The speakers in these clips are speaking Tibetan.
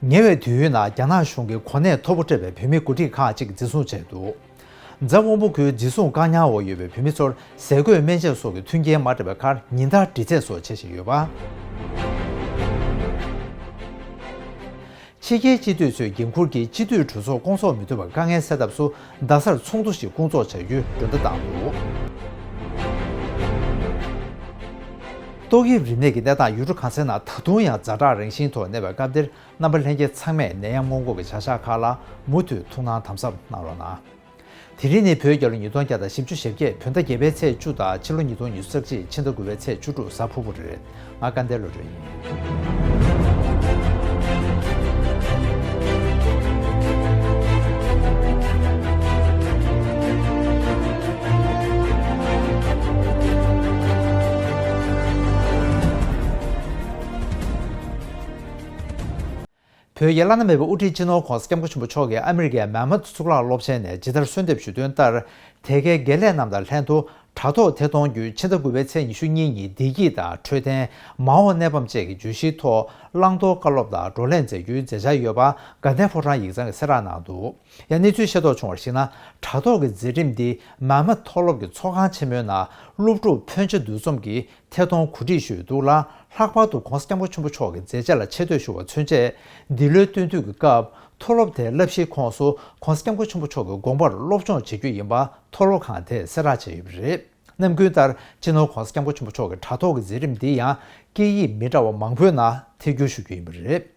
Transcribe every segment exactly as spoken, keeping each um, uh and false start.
ཉེ་བའི་དུས་ཡུན་ནང་རྒྱ་ནག་གཞུང་གིས་གོ་གནས་མཐོ་པོ་སྤྲད་པའི་བོད་མི་འགོ་ཁྲིད་ཁག་ཅིག་འཛིན་བཟུང་བྱས་འདུག་རྫ་དབོན་པོ་ཁུལ་འཛིན་བཟུང་བཀག་ཉར་འོག་ཡོད་པའི་བོད་མི་ཚོར་ཟས་གོས་སྨན་ཆས་སོགས་ཀྱི་མཐུན་རྐྱེན་མ་སྤྲད་པའི་ཁར་ཉིན་ལྟར་འདྲི་རྩད་སོགས་བྱེད་བཞིན་ཡོད་པ། ཕྱི་རྒྱལ་སྤྱི་འཐུས་ཚོའི་འགན་འཁུར་གྱིས་སྤྱི་འཐུས་གྲོས་ཚོགས་སྐོང་ཚོགས་མི་ཐུབ་པར་དཀའ་ངལ་སེལ་ཐབས་སུ་རྡ་སར་ཚོགས་འདུ་ཞིག་སྐོང་ཚོགས་བྱ་རྒྱུའི་མགྲོན་བརྡ་བཏང་འདུག་ཏོག་དབྱིབས་རིམས་ནད་ཀྱི་གནས་སྟངས་ཡུལ་གྲུ་གང་སའི་ནང་ད་དུང་ཡང་ཛ་དྲག་རང་བཞིན་ཐོག་གནས་པའི་སྐབས་འདིར། རྣམ་པ་ལྷན་རྒྱས་ཚང་མས་ནད་ཡམས་སྔོན་འགོག་གི་བྱ་གཞག་ཁག་ལ་མུ་མཐུད་ཐུགས་སྣང་དམ་ཟབ་གནང་རོགས་གནང་། དེ་རིང་ནི་བོད་རྒྱལ་ལོ་ཉིས་སྟོང་བརྒྱ་དང་བཞི་བཅུ་ཞེ་བརྒྱད། བོད་ཟླ་བརྒྱད་པའི་ཚེས་བཅུ་དང་ཕྱི་ལོ་ཉིས་སྟོང་ཉི་ཤུ་རྩ་གཅིག་ཕྱི་ཟླ་དགུ་པའི་ཚེས་བཅུ་དྲུག་གཟའ་ཕུར་བུ་རེད། ང་སྐལ་ལྡན་བློ་གྲོས་ཡིན། བོད་ཀྱི་བླ་ན་མེད་པའི་དབུ་ཁྲིད་སྤྱི་ནོར་༧གོང་ས་༧སྐྱབས་མགོན་ཆེན་པོ་མཆོག་གིས་ཨ་མི་རི་ཀའི་མཱ་མཱད་གཙུག་ལག་སློབ་ཆེན་ནས་ཇི་ལྟར་གསོལ་འདེབས་ཞུས་དོན་ལྟར། དེ་གའི་དགེ་ལས་རྣམས་དང་ལྷན་དུ་དྲ་ཐོག་ཐད་གཏོང་བརྒྱུད་ཕྱི་ཟླ་དགུ་པའི་ཚེས་ཉི་ཤུ་གཉིས་ཉིན་བདེ་སྐྱིད་དང་འཕྲོད་བསྟེན། མ་འོངས་གནས་བབ་བཅས་ཀྱི་བརྗོད་གཞིའི་ཐོག་བླང་དོར་བཀའ་སློབ་དང་བགྲོ་གླེང་མཛད་རྒྱུའི་མཛད་འཆར་ཡོད་པ་དགའ་ལྡན་ཕོ་བྲང་ཡིག་ཚང་གིས་གསལ་བསྒྲགས་གནང་འདུག་ཡང་གནས་ཚུལ་ཤེས་རྟོགས་བྱུང་བར་གཞིགས་ན། དྲ་ཐོག་གི་མཛད་རིམ་འདི་མཱ་མཱད་མཐོ་སློབ་ཀྱི་ཚོགས་ཁང་ཆེན་མོའི་ནང་སློབ་ཕྲུག་ཕོན་ཆེ་འདུ་འཛོམས་ཀྱིས་ཐད་གཏོང་གོ་སྒྲིག་ཞུས་འདུག་ལ། ལྷག་པར་དུ་༧གོང་ས་༧སྐྱབས་མགོན་ཆེན་པོ་མཆོག་གི་མཛད་རྗེས་ལ་ཆེ་བསྟོད་ཞུ་བ་མཚོན་ཆེད། འདི་ལོའི་སྟོན་དུས་ཀྱི་སྐབས་མཐོ་སློབ་དེའི་བསླབ་གཞིའི་ཁོངས་སུ་༧གོང་ས་༧སྐྱབས་མགོན་ཆེན་པོ་མཆོག་གི་དགོངས་པར་སློབ་སྦྱོང་བྱེད་རྒྱུ་ཡིན་པ་མཐོ་སློབ་ཁང་དེས་གསལ་བསྒྲགས་བྱས་ཡོད་པ་རེད། ནམ་རྒྱུན་ལྟར་སྤྱི་ནོར་༧གོང་ས་༧སྐྱབས་མགོན་ཆེན་པོ་མཆོག་གི་དྲ་ཐོག་གི་མཛད་རིམ་འདི་ཡང་སྐད་ཡིག་མི་འདྲ་བ་མང་པོའི་ནང་ཐད་སྒྱུར་ཞུ་རྒྱུ་ཡིན་པ་རེད།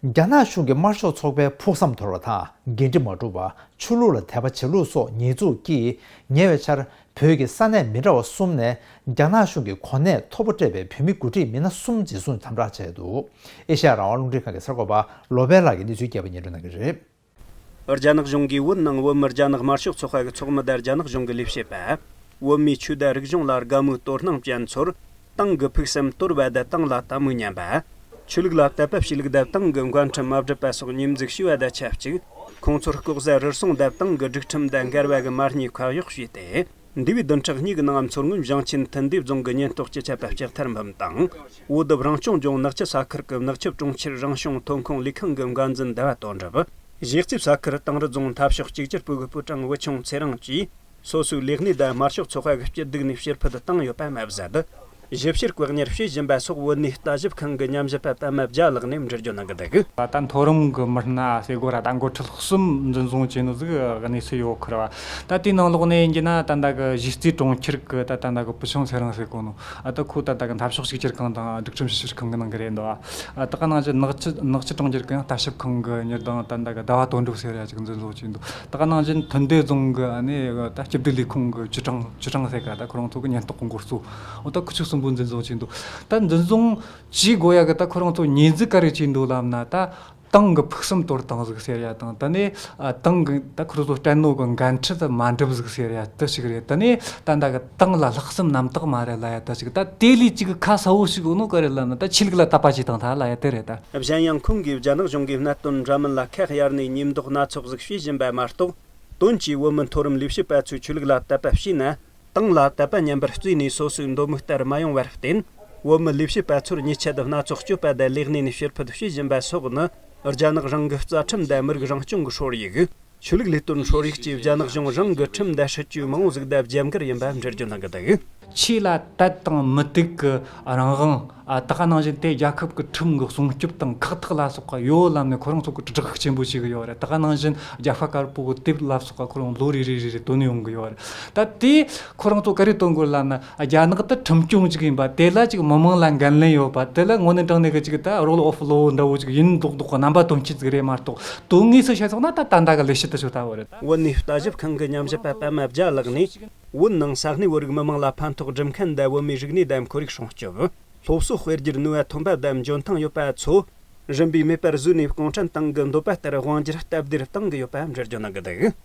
རྒྱ་ནག་གཞུང་གིས་དམར་ཤོག་ཚོགས་པའི་ཕུགས་བསམ་དོར་བ་དང་འགན་འཁྲི་མ་བསྒྲུབས་པ། ཆོས་ལུགས་ལ་དད་པ་བྱེད་ལུགས་སོགས་ཉེས་འཛུགས་ཀྱིས། ཉེ་བའི་ཆར་བོད་ཀྱི་ས་གནས་མི་འདྲ་བ་གསུམ་ནས་རྒྱ་ནག་གཞུང་གིས་གོ་གནས་མཐོ་པོ་སྤྲད་པའི་བོད་མི་འགོ་ཁྲིད་མི་སྣ་གསུམ་འཛིན་བཟུང་དམ་དྲག་བྱས་འདུག་ཨེ་ཤ་ཡ་རང་དབང་རླུང་འཕྲིན་ཁང་གི་གསར་འགོད་པ་བློ་བྷེ་ལགས་ཀྱིས་གནས་ཚུལ་རྒྱས་པ་སྙན་སྒྲོན་གནང་གི་རེད། རྒྱ་ནག་གཞུང་གིས་བོད་ནང་བོད་མི་རྒྱ་ནག་དམར་ཤོག་ཚོགས་པ་གི་ཚོགས་མི་དང་རྒྱ་ནག་གཞུང་གི་ལས་བྱེད་པ། བོད་མིའི་ཆོས་དང་རིག་གཞུང་ལ་དགའ་མོས་དོ་སྣང་ཅན་ཚོར། ཏང་གི་ཕུགས་བསམ་དོར་བ་དང་ཏང་ལ་དད་མོས་ཉམས་པ། ཆོས་ལུགས་ལ་དད་པ་བྱེད་ལུགས་དང་ཏང་གི་འགོ་ཁྲིད་མ་བསྒྲུབས་པ་སོགས་ཉེས་འཛུགས་བྱས་པ་དང་ཆབས་ཅིག་ཁོང་ཚོར་ལྐོག་ཟ་རུལ་སུངས་དང་ཏང་གི་སྒྲིག་ཁྲིམས་དང་འགལ་བ་གི་མ་ཉེས་ཁ་གཡོག་བྱས་ཏེ། འདས་པའི་བདུན་ཕྲག་གཉིས་ཀྱི་ནང་མཚོ་སྔོན་ཞིང་ཆེན་ཐུན་ཏེ་རྫོང་གི་ཉེན་རྟོག་སྤྱི་ཁྱབ་པ་ལྕགས་ཐར་འབུམ་དང་། བོད་བདག་རང་སྐྱོང་ལྗོངས་ནག་ཆུ་ས་ཁུལ་གྱི་ནག་ཆུ་གྲོང་ཁྱེར་རང་སྐྱོང་ཐོན་ཁུངས་ལས་ཁང་གི་འགན་འཛིན་ཟླ་བ་དོན་གྲུབ། གཞིས་རྩེ་ས་ཁུལ་སྟེང་རི་རྫོང་འཐབ་ཕྱོགས་གཅིག་གྱུར་སྤོ་གི་པུའུ་ཀྲང་བུ་ཆུང་ཚེ་རིང་བཅས་སོ་སོའི་ལས་གནས་དང་དམར་ཤོག་ཚོགས་པ་གི་སྐྱིད་སྡུག་ནས་ཕྱིར་ཕུད་བཏང་ཡོད་པ་མ་ཟད། ཞིབ་བཤེར་བཀག་ཉར་བྱེད་བཞིན་པ་སོགས་བོད་གནས་ལྟ་ཞིབ་ཁང་གི་ཉམས་ཞིབ་པ་པད་མ་བརྒྱ་ལགས་ནས་འགྲེལ་བརྗོད་གནང་གི་འདུག་ད་ལྟ་མཐོ་རིམ་གྱི་མི་སྣ་ཟེར་དགོས་ར། ད་འགོ་ཁྲིད་གསུམ་འཛིན་བཟུང་བྱས་ནོ་ཟིག་གནས་ཚུལ་ཡོད་ཁུར་བ། ད་དེའི་ནང་ལོགས་ནས་ཡིན་གྱི་ན་ད་ལྟ་གི་གཞིས་རྩེ་གྲོང་ཁྱེར་གི་ད་ད་ལྟ་གི་བུ་ཆུང་ཚེ་རིང་ཟེར་གོ་ནོ། ཨ་ད་ཁོ་ད་ལྟ་གི་འཐབ་ཕྱོགས་གཅིག་གྱུར་ཁང་དང་སྒྲིག་ཁྲིམས་ཞིབ་བཤེར་ཁང་གི་ནང་གི་རེད་འདུག་ཨ་ད་ག་ནང་བཞིན་ནག་ཆུ་ནག་ཆུ་གྲོང་ཁྱེར་གི་ཡང་ལྟ་ཞིབ་ཁང་གི་མྱུར་ལྡང་ད་ལྟ་གི་ཟླ་བ་དོན་གྲུབ་ཟེར་ཡ་ཅིག་འཛིན་བཟུང་བྱས་འདུག་ད་ག་ནང་བཞིན་ཐུན་ཏེ་རྫོང་གི་ཨ་ནི་ད་སྐྱིད་སྡུག་ལས་ཁུངས་གི་ཅུ་ཀྲང་ཅུ་ཀྲང་ཟེར་ག་ད་ཁོ་རང་ཚོ་གི་ཉེན་རྟོག་གི་འགོ་གཙོ། འོ་ད་ཁུ་ཆུ་གསུམ་པོ་འཛིན་བཟུང་བྱས་འདུག་ད་འཛིན་བཟུང་བྱེད་དགོས་ཡ་གི་ད་ཁོ་རང་ཚོ་ཉེས་འཛུགས་ག་རེ་བྱས་འདུག་ལབ་ན། ད་ཏང་གི་ཕུགས་བསམ་དོར་བཏང་ཟིག་ཟེར་ཡ་དང་། ད་ནི་ཨ་ཏང་གི་ད་ཁོ་རང་ཚོ་སྤྲད་ནོ་གི་འགན་འཁྲི་དེ་མ་འགྲུབ་ཟིག་ཟེར་ཡ་དེ་ཞིག་རེད། ད་ནི་ད་ད་གི་ཏང་ལ་ལྷག་བསམ་རྣམ་དག་མ་རེད་ལབ་ཡ་དེ་ཞིག་ད་དེ་ལས་ཅིག་ཁ་གསལ་བོ་ཞིག་ཡོད་ནོ་ག་རེ་ལབ་ན། ད་ཆོས་ལུགས་ལ་དད་པ་བྱེད་སྟངས་ད་ལབ་ཡ་དེ་རེད་ད། གཞན་ཡང་ཁོང་གིས་རྒྱ་ནག་གཞུང་གིས་གནད་དོན་འདྲ་མིན་ལ་ཁ་གཡར་ནས་ཉེས་འདོགས་སྣ་ཚོགས་ཟིག་བྱེད་བཞིན་པ་མ་གཏོགས། དོན་གྱིས་བོད་མི་མཐོ་རིམ་ལས་བྱེད་པ་ཚོས་ཆོས་ལུགས་ལ་དད་པ་བྱས་ན། ཏང་ལ་དད་པ་ཉམས་པར་བརྩིས་ནས་སོ་སོའི་འདོད་མོས་ལྟར་མ་ཡོང་བར་བརྟེན། བོད་མི་ལས་བྱེད་པ་ཚོར་ཉེས་ཆད་སྣ་ཚོགས་གཅོད་པ་དང་ལས་གནས་ནས་ཕྱིར་ཕུད་བྱེད་བཞིན་པ་སོགས་ནི། རྒྱ་ནག་རང་གི་རྩ་ཁྲིམས་དང་མི་རིགས་རང་སྐྱོང་གི་སྲོལ་ཡིག་ཆོས་ལུགས་ལས་དོན་སྲོལ་ཡིག་བཅས་རྒྱ་ནག་གཞུང་རང་གི་ཁྲིམས་དང་སྲིད་ཇུས་མང་བོ་ཟིག་དང་རྒྱབ་འགལ་ཡིན་པ་འགྲེལ་བརྗོད་གནང་གི་འདུག་ཆོས་ལ་དད་དང་མི་དད་ཀྱི་རང་དབང་། ཨ་ད་ག་ནང་བཞིན་དེ་རྒྱལ་ཁབ་ཀྱི་ཁྲིམས་ཀྱི་སྲུང་སྐྱོབ་དང་ཁག་ཐེག་ལ་སོགས་པ་ཡོད་ལབ་ནས་ཁོ་རང་ཚོ་གི་དྲིལ་བསྒྲགས་ཆེན་པོ་བྱེད་གི་ཡོད་རེད། ད་ག་ནང་བཞིན་རྒྱབ་ཤ་དཀར་པོ་གི་དེབ་ལ་སོགས་པ་ཁོ་རང་ལོ་རེ་རེ་རེ་རེ་བཏོན་ཡོང་གི་ཡོད་རེད། ད་དེ་ཁོ་རང་ཚོ་ག་རེ་བཏོན་དགོས་ལབ་ན། རྒྱ་ནག་ཏུ་ཁྲིམས་སྐྱོང་ཅིག་ཡིན་པ། དེ་ལ་ཅིག་མི་མང་ལ་འགན་ལེན་ཡོད་པ། དེ་ལ་དངོས་གནས་དྲང་གནས་ཀྱི་ཅིག་ད་rule of law འདྲ་བོ་ཅིག་ཡིན་མདོག་མདོག་གི་རྣམ་པ་སྟོན་ཆེད་ཅིག་རེད་མ་གཏོགས། དོན་དངོས་སུ་བཤད་སོང་ན་ད་ད་ལྟ་གི་ལས་བྱེད་དེ་ཚོ་ལྟ་བུ་རེད། བོད་གནས་ལྟ་ཞིབ་ཁང་གི་ཉམས་ཞིབ་པ་པད་མ་བརྒྱ་ལགས་ནས། བོད་ནང་ས་གནས་བོད་རིགས་མི་མང་ལ་ཕན་ཐོགས་སྒྲུབ་མཁན་དང་བོད་མིའི་རིག་གནས་དང་ཁོར་ཡུག་སྲུང་སྐྱོབ། སློབ་གསོ་སྤེལ་རྒྱུར་ནུས་པ་ཐོན་པ་དང་འཇོན་ཐང་ཡོད་པ་ཚོ། རིམ་པས་མེད་པར་བཟོས་ནས་གུང་ཁྲན་ཏང་གི་འདོད་པ་ལྟར་དབང་སྒྱུར་སྟབས་བདེར་གཏང་གི་ཡོད་པ་འགྲེལ་བརྗོད་གནང་གི་འདུག་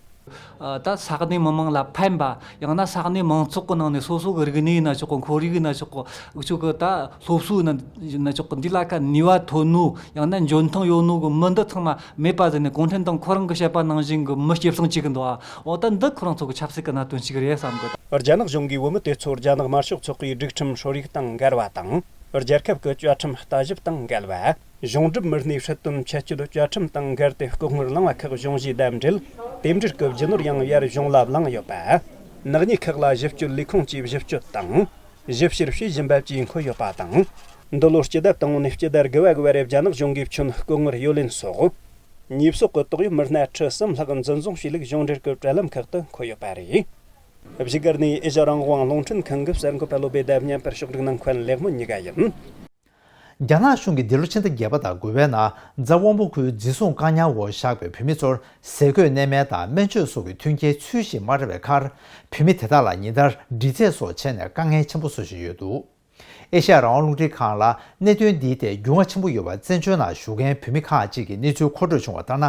ཨ་ད་ས་གནས་མི་མང་ལ་ཕན་པ། ཡང་ན་ས་གནས་མང་ཚོགས་ཀྱི་ནང་ནས་སོ་སོ་གི་རིག་གནས་ཡིན་ན་ཆོག་གི། ཁོར་ཡུག་ཡིན་ན་ཆོག་གི། འུ་ཆོ་གི་ད་སློབ་གསོ་ཡིན་ན་ཆོག་གི། འདི་ལ་ཁ་ནུས་པ་ཐོན་ནོ་ཡང་ན་འཇོན་ཐང་ཡོད་ནོ་གི་མི་འདི་ཚང་མ་མེད་པ་ཟེར་ནས་གུང་ཁྲན་ཏང་ཁོ་རང་གི་བཤད་པ་ནང་བཞིན་གི་མི་སྐྱེད་སྲིང་བྱེད་གི་འདུག་ཨ། འོ་ད་འདི་ཁོ་རང་ཚོ་གི་ཆབ་སྲིད་ཀྱི་གནད་དོན་ཞིག་རེད་བསམ་གི། རྒྱ་ནག་གཞུང་གིས་བོད་མི་དེ་ཚོར་རྒྱ་ནག་དམར་ཤོག་ཚོགས་པའི་སྒྲིག་ཁྲིམས་སྲོལ་ཡིག་དང་འགལ་བ་དང་། རྒྱལ་ཁབ་ཀྱི་བཅའ་ཁྲིམས་ལྟ་ཞིབ་དང་འགལ་བ། གཞུང་སྒྲུབ་མི་སྣའི་སྲིད་དོན་ཆད་གཅོད་བཅའ་ཁྲིམས་དང་འགལ་ཏེ་ལྐོག་དངུལ་བླངས་པ་ཁག་གཞུང་བཞེས་དང་འབྲེལ། དེ་འབྲེལ་གྱི་རྒྱུ་ནོར་ཡང་ཡར་གཞུང་ལ་བླངས་ཡོད་པ། ནག་ཉེས་ཁག་ལ་ཞིབ་དཔྱོད་ལས་ཁུངས་ཀྱིས་ཞིབ་དཔྱོད་དང་། ཞིབ་བཤེར་བྱེད་བཞིན་པ་བཅས་འཁོད་ཡོད་པ་དང་། འདི་ལོའི་སྤྱི་ཟླ་དང་པོ་ནས་སྤྱི་ཟླ་དགུ་པ་གི་བར་རྒྱ་ནག་གཞུང་གིས་ཁྱོན་ལྐོག་དངུལ་གཡོ་ལེན་སོགས། ཉེས་གསོག་གི་དོགས་ཡོད་མི་སྣ་ཁྲི་གསུམ་ལྷག་འཛིན་བཟུང་བྱས་ལུགས་གཞུང་འབྲེལ་གྱི་བཀྲ་ལམ་ཁག་ཏུ་འཁོད་ཡོད་པ་རེད། བཞུགས་སྒར་ནས་ཨེ་ཤ་རང་དབང་རླུང་འཕྲིན་ཁང་གི་གསར་འགོད་པ་བློ་བྷེ་དང་མཉམ་པར་ཕྱོགས་སྒྲིག་གནང་མཁན་ལེགས་མོ་གཉིས་ཀ་ཡིན། རྒྱ་ནག་གཞུང་གིས་འདི་ལོ་ཕྱི་ཟླ་བརྒྱད་པ་དང་དགུ་པའི་ནང་རྫ་དབོན་པོ་ཁུལ་འཛིན་བཟུང་བཀག་ཉར་འོག་བཞག་པའི་བོད་མི་ཚོར་ཟས་གོས་གནས་མལ་དང་སྨན་བཅོས་སོགས་ཀྱི་མཐུན་རྐྱེན་ཚུལ་བཞིན་མ་རག་པའི་ཁར། བོད་མི་དེ་དག་ལ་ཉིན་ལྟར་འདྲི་རྩད་སོགས་བྱས་ནས་དཀའ་ངལ་ཆེན་པོ་བཟོ་བཞིན་ཡོད་འདུག་ཨེ་ཤ་ཡ་རང་དབང་རླུང་འཕྲིན་ཁང་ལ་གནད་དོན་འདིའི་ཐད་འགྱུར་བ་ཆེན་པོ་ཡོད་པ་བཙན་བྱོལ་ནང་བཞུགས་མཁན་བོད་མི་ཁག་ཅིག་གིས་གནས་ཚུལ་མཁོ་སྤྲོད་བྱུང་བ་ལྟར་ན།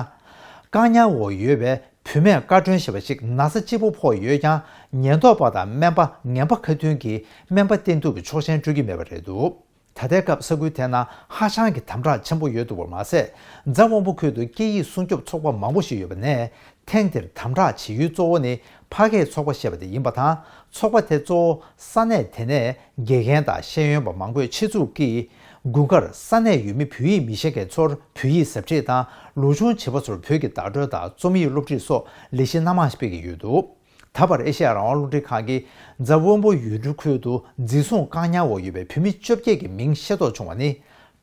བཀག་ཉར་འོག་ཡོད་པའི་བུད་མེད་སྐར་སྒྲོན་ཞེས་པ་ཞིག་ན་ཚ་ལྕི་པོ་ཕོག་ཡོད་ཀྱང་། ཉེན་རྟོག་པ་དང་སྨན་པ་ངན་པ་ཁ་མཐུན་གྱིས་སྨན་པ་བསྟེན་གཏུག་གི་ཆོག་མཆན་སྤྲོད་ཀྱི་མེད་པ་རེད་འདུག་ད་ལྟའི་སྐབས་ས་ཁུལ་དེ་ནང་ཧ་ཅང་གི་དམ་དྲག་ཆེན་པོ་ཡོད་འདུག་པ་མ་ཟད། རྫ་དབོན་པོ་ཁུལ་དུ་སྐད་ཡིག་སྲུང་སྐྱོབ་ཚོགས་པ་མང་པོ་ཞིག་ཡོད་པ་ནས། ཐེངས་འདིར་དམ་དྲག་བྱེད་ཡུལ་གཙོ་བོ་ནི་ཕ་སྐད་ཚོགས་པ་ཞེས་པ་དེ་ཡིན་པ་དང་། ཚོགས་པ་དེ་གཙོ་བོ་ས་གནས་དེ་ནས་དགེ་རྒན་དང་ཤེས་ཡོན་པ་མང་པོས་ཆེད་འཛུགས་ཀྱིས། དགུན་ཁར་ས་གནས་ཡུལ་མི་བོད་ཡིག་མི་ཤེས་མཁན་ཚོར་བོད་ཡིག་ཟབ་ཁྲིད་དང་། ལོ་ཆུང་བྱིས་པ་ཚོར་བོད་ཀྱི་བརྡ་སྤྲོད་དང་རྩོམ་ཡིག་སློབ་ཁྲིད་སོགས་ལས་གཞི་སྣ་མང་ཞིག་སྤེལ་གྱི་ཡོད་འདུག་ད་བར་ཨེ་ཤ་ཡ་རང་དབང་རླུང་འཕྲིན་ཁང་གིས་རྫ་དབོན་པོ་ཡུལ་གྲུ་ཁུལ་དུ་འཛིན་བཟུང་བཀག་ཉར་འོག་ཡོད་པའི་བོད་མི་བཅོ་བརྒྱད་ཀྱི་མིང་ཤེས་རྟོགས་བྱུང་བ་ནི།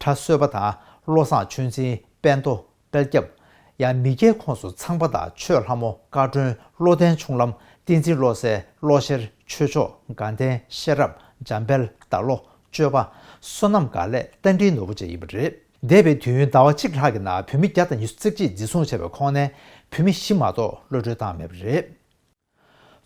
གྲྭ་གསོལ་བ་དང་བློ་བཟང་ཆོས་འཛིན། དཔལ་མདོ། དཔལ་སྐྱབས། ཡང་མི་སྐྱའི་ཁོངས་སུ་ཚངས་པ་དང་ཆོས་ལྷ་མོ། བཀའ་དྲུང་། བློ་ལྡན་ཆུང་ལམ། བསྟན་འཛིན་བློ་གསལ། བློ་ཤེར། ཆོས་མཆོག་དགའ་ལྡན། ཤེས་རབ། འཇམ་དཔལ། ཟླ་ལོ། སྤྱོད་པ། བསོད་ནམས། དགའ་ལེགས། རྟ་མགྲིན་ནོར་བུ་བཅས་ཡིན་པ་རེད། འདས་པའི་དུས་ཡུན་ཟླ་བ་གཅིག་ལྷག་གི་ནང་བོད་མི་བརྒྱ་དང་ཉི་ཤུ་རྩ་གཅིག་འཛིན་བཟུང་བྱས་པའི་ཁོངས་ནས་བོད་མི་བཞི་མ་གཏོགས་གློད་གྲོལ་བཏང་མེད་པ་རེད།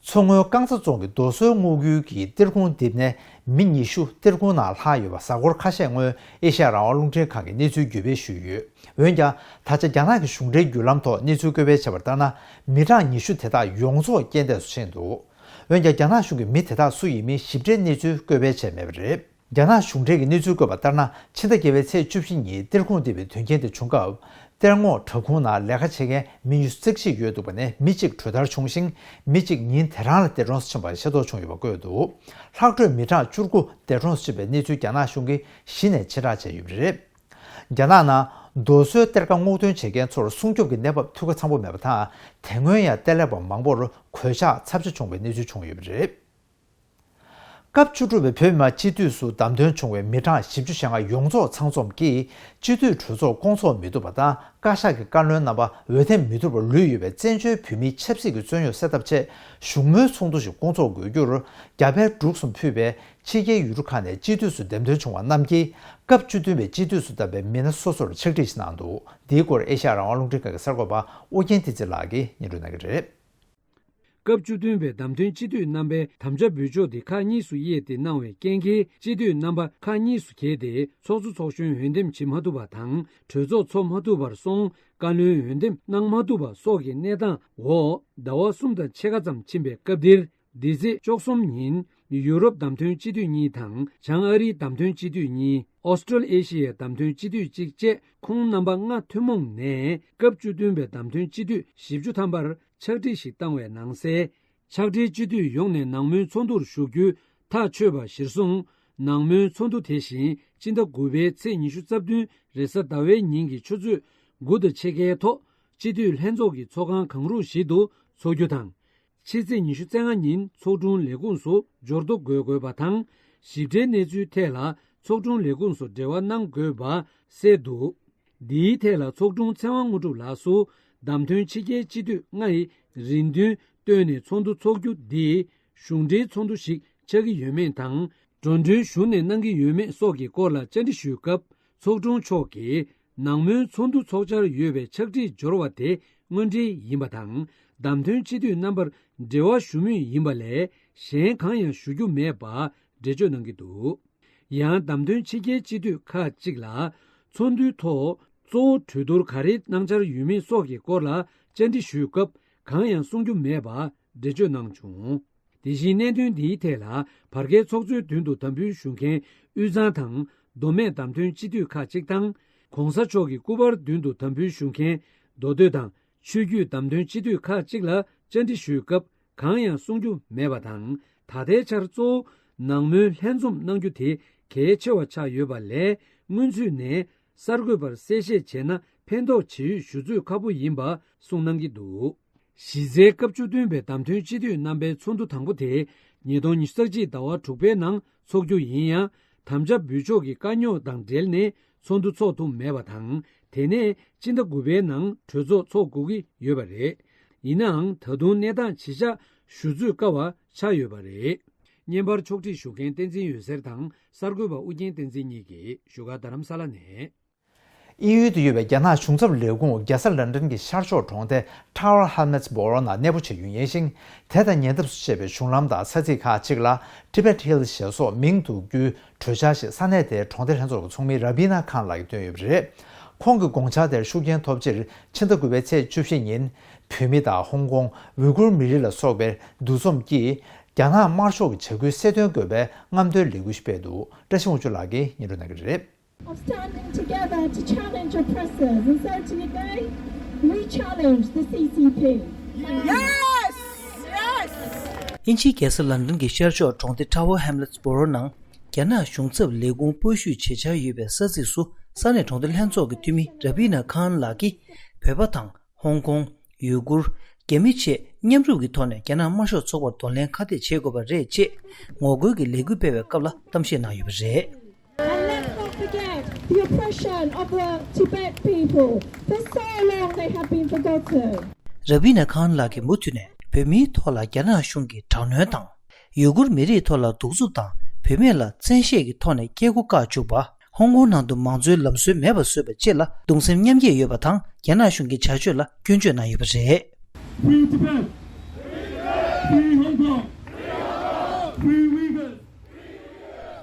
མཚོ་སྔོན་རྐང་ཚ་རྫོང་གི་རྡོ་སོལ་སྔོག་ཡུལ་གྱི་གཏེར་ཁུང་རྡིབ་ནས་མི་ཉི་ཤུ་གཏེར་ཁུང་ནང་ལྷག་ཡོད་པ་གཟའ་འཁོར་ཁ་ཤས་སྔོན་ཨེ་ཤ་ཡ་རང་དབང་རླུང་འཕྲིན་ཁང་གིས་གནས་ཚུལ་བརྒྱུད་སྤེལ་ཞུས་ཡོད། འོན་ཀྱང་། ད་ཆ་རྒྱ་ནག་གི་གཞུང་འབྲེལ་བརྒྱུད་ལམ་ཐོག་གནས་ཚུལ་བཀོད་སྤེལ་བྱས་པར་ལྟར་ན། མི་གྲངས་ཉི་ཤུ་དེ་དག་ཡོངས་རྫོགས་རྐྱེན་འདས་སུ་ཕྱིན་འདུག་འོན་ཀྱང་། རྒྱ་ནག་གཞུང་གིས་མི་དེ་དག་སུ་ཡིན་མིན་ཞིབ་ཕྲའི་གནས་ཚུལ་བཀོད་སྤེལ་བྱས་མེད་པ་རེད། རྒྱ་ནག་གཞུང་འབྲེལ་གྱི་གནས་ཚུལ་བཀོད་པ་ལྟར་ན། ཕྱི་ཟླ་བརྒྱད་པའི་ཚེས་བཅུ་བཞི་ཉིན་གཏེར་ཁུང་རྡིབ་པའི་དོན་རྐྱེན་དེ་བྱུང་སྐབས། གཏེར་སྔོག་བྲག་ཁུང་ནང་ལས་ཀ་བྱེད་མཁན་མི་ཉི་ཤུ་རྩ་གཅིག་ཡོད་འདུག་པ་ནས་མི་གཅིག་གྲོས་བསྡུར་བྱུང་ཞིང་། མི་གཅིག་ཉིན་དེ་རང་ལ་འདས་གྲོངས་སུ་ཕྱིན་པ་ཤེས་རྟོགས་བྱུང་ཡོད་པ་བཀོད་འདུག་ལྷག་འཕྲོས་མི་གྲངས་བཅུ་དགུ་འདས་གྲོངས་སུ་ཕྱིན་པའི་གནས་ཚུལ་རྒྱ་ནག་གཞུང་གིས་གཞི་ནས་ཕྱིར་བསྒྲགས་བྱས་ཡོད་པ་རེད། རྒྱ་ནག་ནང་རྡོ་སོལ་གཏེར་ཁ་སྔོག་འདོན་བྱེད་མཁན་ཚོར་སྲུང་སྐྱོབ་ཀྱི་གནས་བབ་འཐུས་ཀ་ཚང་པོ་མེད་པ་དང་། དེ་སྔོན་ཡང་གཏེར་ལས་པ་མང་པོར་གོད་ཆག་ཚབས་ཆེ་བྱུང་བའི་གནས་ཚུལ་བྱུང་ཡོད་པ་རེད། སྐབས་བཅུ་དྲུག་པའི་བོད་མི་མང་སྤྱི་འཐུས་སུ་བདམས་ཐོན་བྱུང་བའི་མི་གྲངས་བཞི་བཅུ་ཞེ་ལྔ་ཡོངས་རྫོགས་ཚང་འཛོམས་ཀྱིས་སྤྱི་འཐུས་གྲོས་ཚོགས་བསྐོང་ཚོགས་མི་ཐུབ་པ་དང་། བཀའ་ཤག་གི་བཀའ་བློན་རྣམ་པ་འོས་འདེམས་མི་ཐུབ་པར་ལུས་ཡོད་པའི་བཙན་བྱོལ་བོད་མིའི་ཆབ་སྲིད་ཀྱི་རྩོད་རྙོག་སེལ་ཐབས་ཆེད་བཞུགས་མོལ་ཚོགས་འདུ་ཞིག་བསྐོང་ཚོགས་དགོས་རྒྱུར། རྒྱ་བལ་འབྲུག་གསུམ་ཕུད་པའི་ཕྱི་རྒྱལ་ཡུལ་གྲུ་ཁག་ནས་སྤྱི་འཐུས་སུ་འདེམས་ཐོན་བྱུང་བ་རྣམས་ཀྱིས། སྐབས་བཅུ་བདུན་པའི་སྤྱི་འཐུས་སུ་བདམས་པའི་མི་སྣ་སོ་སོར་ཕྱག་བྲིས་ཤིག་གནང་འདུག་འདིའི་སྐོར་ཨེ་ཤ་ཡ་རང་དབང་རླུང་འཕྲིན་ཁང་གི་གསར་འགོད་པ་ཨོ་རྒྱན་བསྟན་འཛིན་ལགས་ཀྱིས་སྙན་སྒྲོན་གནང་གི་རེད། སྐབས་བཅུ་བདུན་པའི་བདམས་ཐོན་སྤྱི་འཐུས་རྣམ་པའི་དམ་བཅའ་འབུལ་ཕྱོགས་དེ་ཁག་གཉིས་སུ་དབྱེ་སྟེ་གནང་བའི་རྐྱེན་གྱིས། སྤྱི་འཐུས་རྣམ་པ་ཁག་གཉིས་སུ་གྱེས་ཏེ། ཚོགས་གཙོ་ཚོགས་གཞོན་འོས་འདེམས་བྱེད་མ་ཐུབ་པ་དང་། གྲོས་ཚོགས་འཚོགས་མ་ཐུབ་པར་སོང་། བཀའ་བློན་འོས་འདེམས་གནང་མ་ཐུབ་པ་སོགས་ཀྱི་གནས་སྟངས་འོག་ཟླ་བ་གསུམ་དང་ཕྱེད་ཀ་ཙམ་ཕྱིན་པའི་སྐབས་འདིར། འདི་ཚེས་བཅུ་གསུམ་ཉིན། ཡུ་རོབ་བདམས་ཐོན་སྤྱི་འཐུས་གཉིས་དང་། བྱང་ཨ་རིའི་བདམས་ཐོན་སྤྱི་འཐུས་གཉིས། ཨོ་སི་ཀྲོ་ཨེ་ཤི་ཡའི་བདམས་ཐོན་སྤྱི་འཐུས་གཅིག་བཅས་ཁོང་རྣམ་པ་ལྔ་ཐུན་མོང་ནས་སྐབས་བཅུ་བདུན་པའི་བདམས་ཐོན་སྤྱི་འཐུས་བཞི་བཅུ་ཐམ་པར་ཕྱག་བྲིས་ཤིག་བཏང་བའི་ནང་གསལ། ཕྱག་སྦྲེལ་སྤྱི་འཐུས་ཡོངས་ནས་ནང་མོལ་ཚོགས་འདུར་ཞུགས་རྒྱུ་ཐག་ཆོད་པ་གཞིར་བཟུང་། ནང་མོལ་ཚོགས་འདུ་དེ་བཞིན་སྤྱི་ཟླ་དགུ་པའི་ཚེས་ཉི་ཤུ་རྩ་བདུན་རེས་གཟའ་ཟླ་བའི་ཉིན་གྱི་ཆུ་ཚོད་དགུ་དང་ཕྱེད་ཀའི་ཐོག་སྤྱི་འཐུས་ལྷན་ཚོགས་ཀྱི་ཚོགས་ཁང་གང་རུང་ཞིག་ཏུ་འཚོགས་རྒྱུ་དང་། ཕྱི་ཚེས་ཉི་ཤུ་རྩ་ལྔ་ཉིན་ཚོགས་དྲུང་ལས་ཁུངས་སུ་འབྱོར་ཐོ་འགོད་དགོས་པ་དང་། ཞིབ་ཕྲའི་གནས་ཚུལ་ཐད་ལ་ཚོགས་དྲུང་ལས་ཁུངས་སུ་འབྲེལ་བ་གནང་དགོས་པ་གསལ་འདུག་འདིའི་ཐད་ལ་ཚོགས་དྲུང་ཚེ་དབང་དངོས་གྲུབ་ལགས་སུ། བདམས་ཐོན་ཕྱི་རྒྱལ་སྤྱི་འཐུས་ལྔ་ཡི་རེ་འདུན་བཏོན་ནས་ཚོགས་འདུ་འཚོགས་རྒྱུ་འདི་གཞུང་འབྲེལ་ཚོགས་འདུ་ཞིག་ཆགས་ཀྱི་ཡོད་མེད་དང་། འགྲོ་གྲོན་གཞུང་ནས་གནང་གི་ཡོད་མེད་སོགས་ཀྱི་སྐོར་ལ་བཅར་འདྲི་ཞུས་སྐབས། ཚོགས་དྲུང་མཆོག་གིས། ནང་མོལ་ཚོགས་འདུ་འཚོགས་འཆར་ཡོད་པའི་ཕྱག་བྲིས་འབྱོར་བ་དེ་དངོས་འབྲེལ་ཡིན་པ་དང་། བདམས་ཐོན་སྤྱི་འཐུས་རྣམ་པར་འབྲེལ་བ་ཞུ་མུས་ཡིན་པ་ལས་གཞན་གང་ཡང་ཞུ་རྒྱུ་མེད་པ་འགྲེལ་བརྗོད་གནང་གི་འདུག་ཡང་བདམས་ཐོན་ཕྱི་རྒྱལ་སྤྱི་འཐུས་ཁག་ཅིག་ལ་ཚོགས་འདུའི་ཐོག་གཙོ་བོ་གྲོས་བསྡུར་ག་རེ་གནང་འཆར་ཡོད་མེད་སོགས་ཀྱི་སྐོར་ལ་བཅར་འདྲི་ཞུས་སྐབས། གང་ཡང་གསུང་རྒྱུ་མེད་པ་འགྲེལ་བརྗོད་གནང་བྱུང་། དེ་བཞིན་གནད་དོན་འདིའི་ཐད་ལ་བར་བརྒལ་ཚོགས་གཙོའི་མདུན་དུ་དམ་འབུལ་ཞུ་མཁན་དབུས་གཙང་དང་མདོ་སྨད་བདམས་ཐོན་སྤྱི་འཐུས་ཁག་ཅིག་དང་། ༸གོང་ས་མཆོག་གི་སྐུ་པར་མདུན་དུ་དམ་འབུལ་ཞུ་མཁན་མདོ་སྟོད་དང་ཆོས་བརྒྱུད་བདམས་ཐོན་སྤྱི་འཐུས་ཁག་ཅིག་ལ་བཅར་འདྲི་ཞུས་སྐབས། གང་ཡང་གསུང་རྒྱུ་མེད་པ་དང་། ད་ལྟའི་ཆར་གཙོ་བོ་ནང་མོལ་ལྷན་འཛོམས་གནང་རྒྱུ་དེ་གལ་ཆེ་བ་ཆགས་ཡོད་པ་ལས། སྔོན་ཚུད་ནས་ གསར་འགོད་པར་གསལ་བཤད་བྱས་ན། ཕན་ཐོགས་ཇི་ཡོད་ཞུ་ཚོད་ཁག་པོ་ཡིན་པ་གསུངས་གནང་གི་འདུག་གཞི་རྩའི་སྐབས་བཅུ་བདུན་པའི་བདམས་ཐོན་སྤྱི་འཐུས་རྣམ་པའི་ཚོགས་འདུ་དང་པོ་དེ་ཉིས་སྟོང་ཉི་ཤུ་རྩ་གཅིག་ཟླ་བ་དྲུག་པའི་ནང་འཚོགས་རྒྱུ་ཡིན་ཡང་། དམ་བཅའ་འབུལ་ཕྱོགས་ཀྱི་དཀའ་རྙོག་དང་འབྲེལ་ནས་ཚོགས་འདུ་འཚོགས་ཐུབ་མེད་པ་དང་། དེ་ནས་སྤྱི་ཟླ་དགུ་པའི་ནང་གྲོས་ཚོགས་འཚོགས་དགོས་ཀྱི་ཡོད་པ་རེད། ཡིན་ནའང་། ད་དུང་གནས་སྟངས་ཇི་ཆགས་ཞུ་ཚོད་དཀའ་བ་ཆགས་ཡོད་པ་རེད། བརྙན་པར་ཕྱོགས་སྒྲིག་ཞུ་མཁན་བསྟན་འཛིན་འོད་ཟེར་དང་གསར་འགོད་པ་ཨུ་རྒྱན་བསྟན་འཛིན་གཉིས་ཀྱིས་བཞུགས་སྒར་རྡ་རམ་ས་ལ་ནས། དབྱིན་ཡུལ་དུ་ཡོད་པའི་རྒྱ་ནག་གཞུང་ཚབ་ལས་ཁུངས་རྒྱལ་ས་ལན་ཀྲན་གྱི་ཤར་ཕྱོགས་གྲོང་སྡེ་Tower Hamlets Borough ནང་གནས་སྤོ་བྱེད་རྒྱུ་ཡིན་ཞིང་། དེ་དང་ཉེ་འདབས་སུ་བཅད་པའི་གཞུང་ལམ་དང་ས་ཚིགས་ཁག་ཅིག་ལ་Tibet Hills ཞེས་སོགས་མིང་འདོགས་རྒྱུའི་གྲོས་འཆར་ཞིག་ས་གནས་དེའི་གྲོང་སྡེ་ལྷན་ཚོགས་ཀྱི་ཚོགས་མི་ར་བི་ན་ཁཱན་ལགས་ཀྱིས་བཏོན་ཡོད་པ་རེད། ཁོང་གི་དགོངས་འཆར་དེར་ཤུགས་རྐྱེན་ཐོབ་ཕྱིར། ཕྱི་ཟླ་དགུ་པའི་ཚེས་བཅུ་བཞི་ཉིན། བོད་མི་དང་ཧོང་ཀོང་ཝུ་ཀུར་མི་རིགས་ལ་སོགས་པའི་འདུ་འཛོམས་ཀྱིས། རྒྱ་ནག་དམར་ཤོག་གི་བྱ་འགུལ་གསལ་སྟོན་དགོས་པའི་རྔམ་སྟོན་ལས་འགུལ་ཞིག་སྤེལ་འདུག་བཀྲ་ཤིས་དབང་ཕྱུག་ལགས་ཀྱིས་སྙན་སྒྲོན་གནང་གི་རེད། Of standing together to challenge oppressors, and so today we challenge the C C P. Yes! Yes! དབྱིན་ཇིའི་རྒྱལ་ས་ལན་ཀྲན་གྱི་ཤར་ཕྱོགས་གྲོང་སྡེ་Tower Hamlets Borough ནང་རྒྱ་ནག་གཞུང་ཚབ་ལས་ཁུངས་སྤོ་བཤུད་བྱེད་འཆར་ཡོད་པའི་ས་ཚིགས་སུ་ས་གནས་གྲོང་སྡེ་ལྷན་ཚོགས་ཀྱི་འཐུས་མི་ར་བི་ན་ཁཱན་ལགས་ཀྱིས་བོད་པ་དང་ཧོང་ཀོང་། ཡུ་གུར། རྒྱ་མི་བཅས་མཉམ་རུབ་ཀྱི་ཐོག་ནས་རྒྱ་ནག་དམར་ཤོག་ཚོགས་པར་གདོང་ལེན་ཁ་གཏད་བྱེད་དགོས་པ་རེད་ཅེས་ངོ་རྒོལ་གྱི་ལས་འགུལ་སྤེལ་བའི་སྐབས་ལ་གཏམ་བཤད་གནང་ཡོད་པ་རེད། And let's not forget the oppression of the Tibet people. For so long they have been forgotten. ར་བི་ན་ཁཱན་ལགས་ཀྱིས་མུ་མཐུད་ནས་བོད་མིའི་ཐོག་ལ་རྒྱ་ནག་གཞུང་གི་དྲག་གནོན་དང་། ཡུ་གུར་མི་རིགས་ཐོག་ལ་གདུག་རྩུབ་དང་བུད་མེད་ལ་བཙན་ཤེད་ཀྱི་ཐོག་ནས་སྐྱེ་སྒོ་བཀག་བཅུག་པ། ཧོང་ཀོང་ནང་དུ་མང་གཙོའི་ལམ་སྲོལ་མེད་པ་བཟོས་པ་བཅས་ལ་གདུང་སེམས་མཉམ་སྐྱེད་ཡོད་པ་དང་། རྒྱ་ནག་གཞུང་གི་བྱ་སྤྱོད་ལ་སྐྱོན་བརྗོད་གནང་ཡོད་པ་རེད། Free Tibet! Free Hong Kong! Free Uyghurs!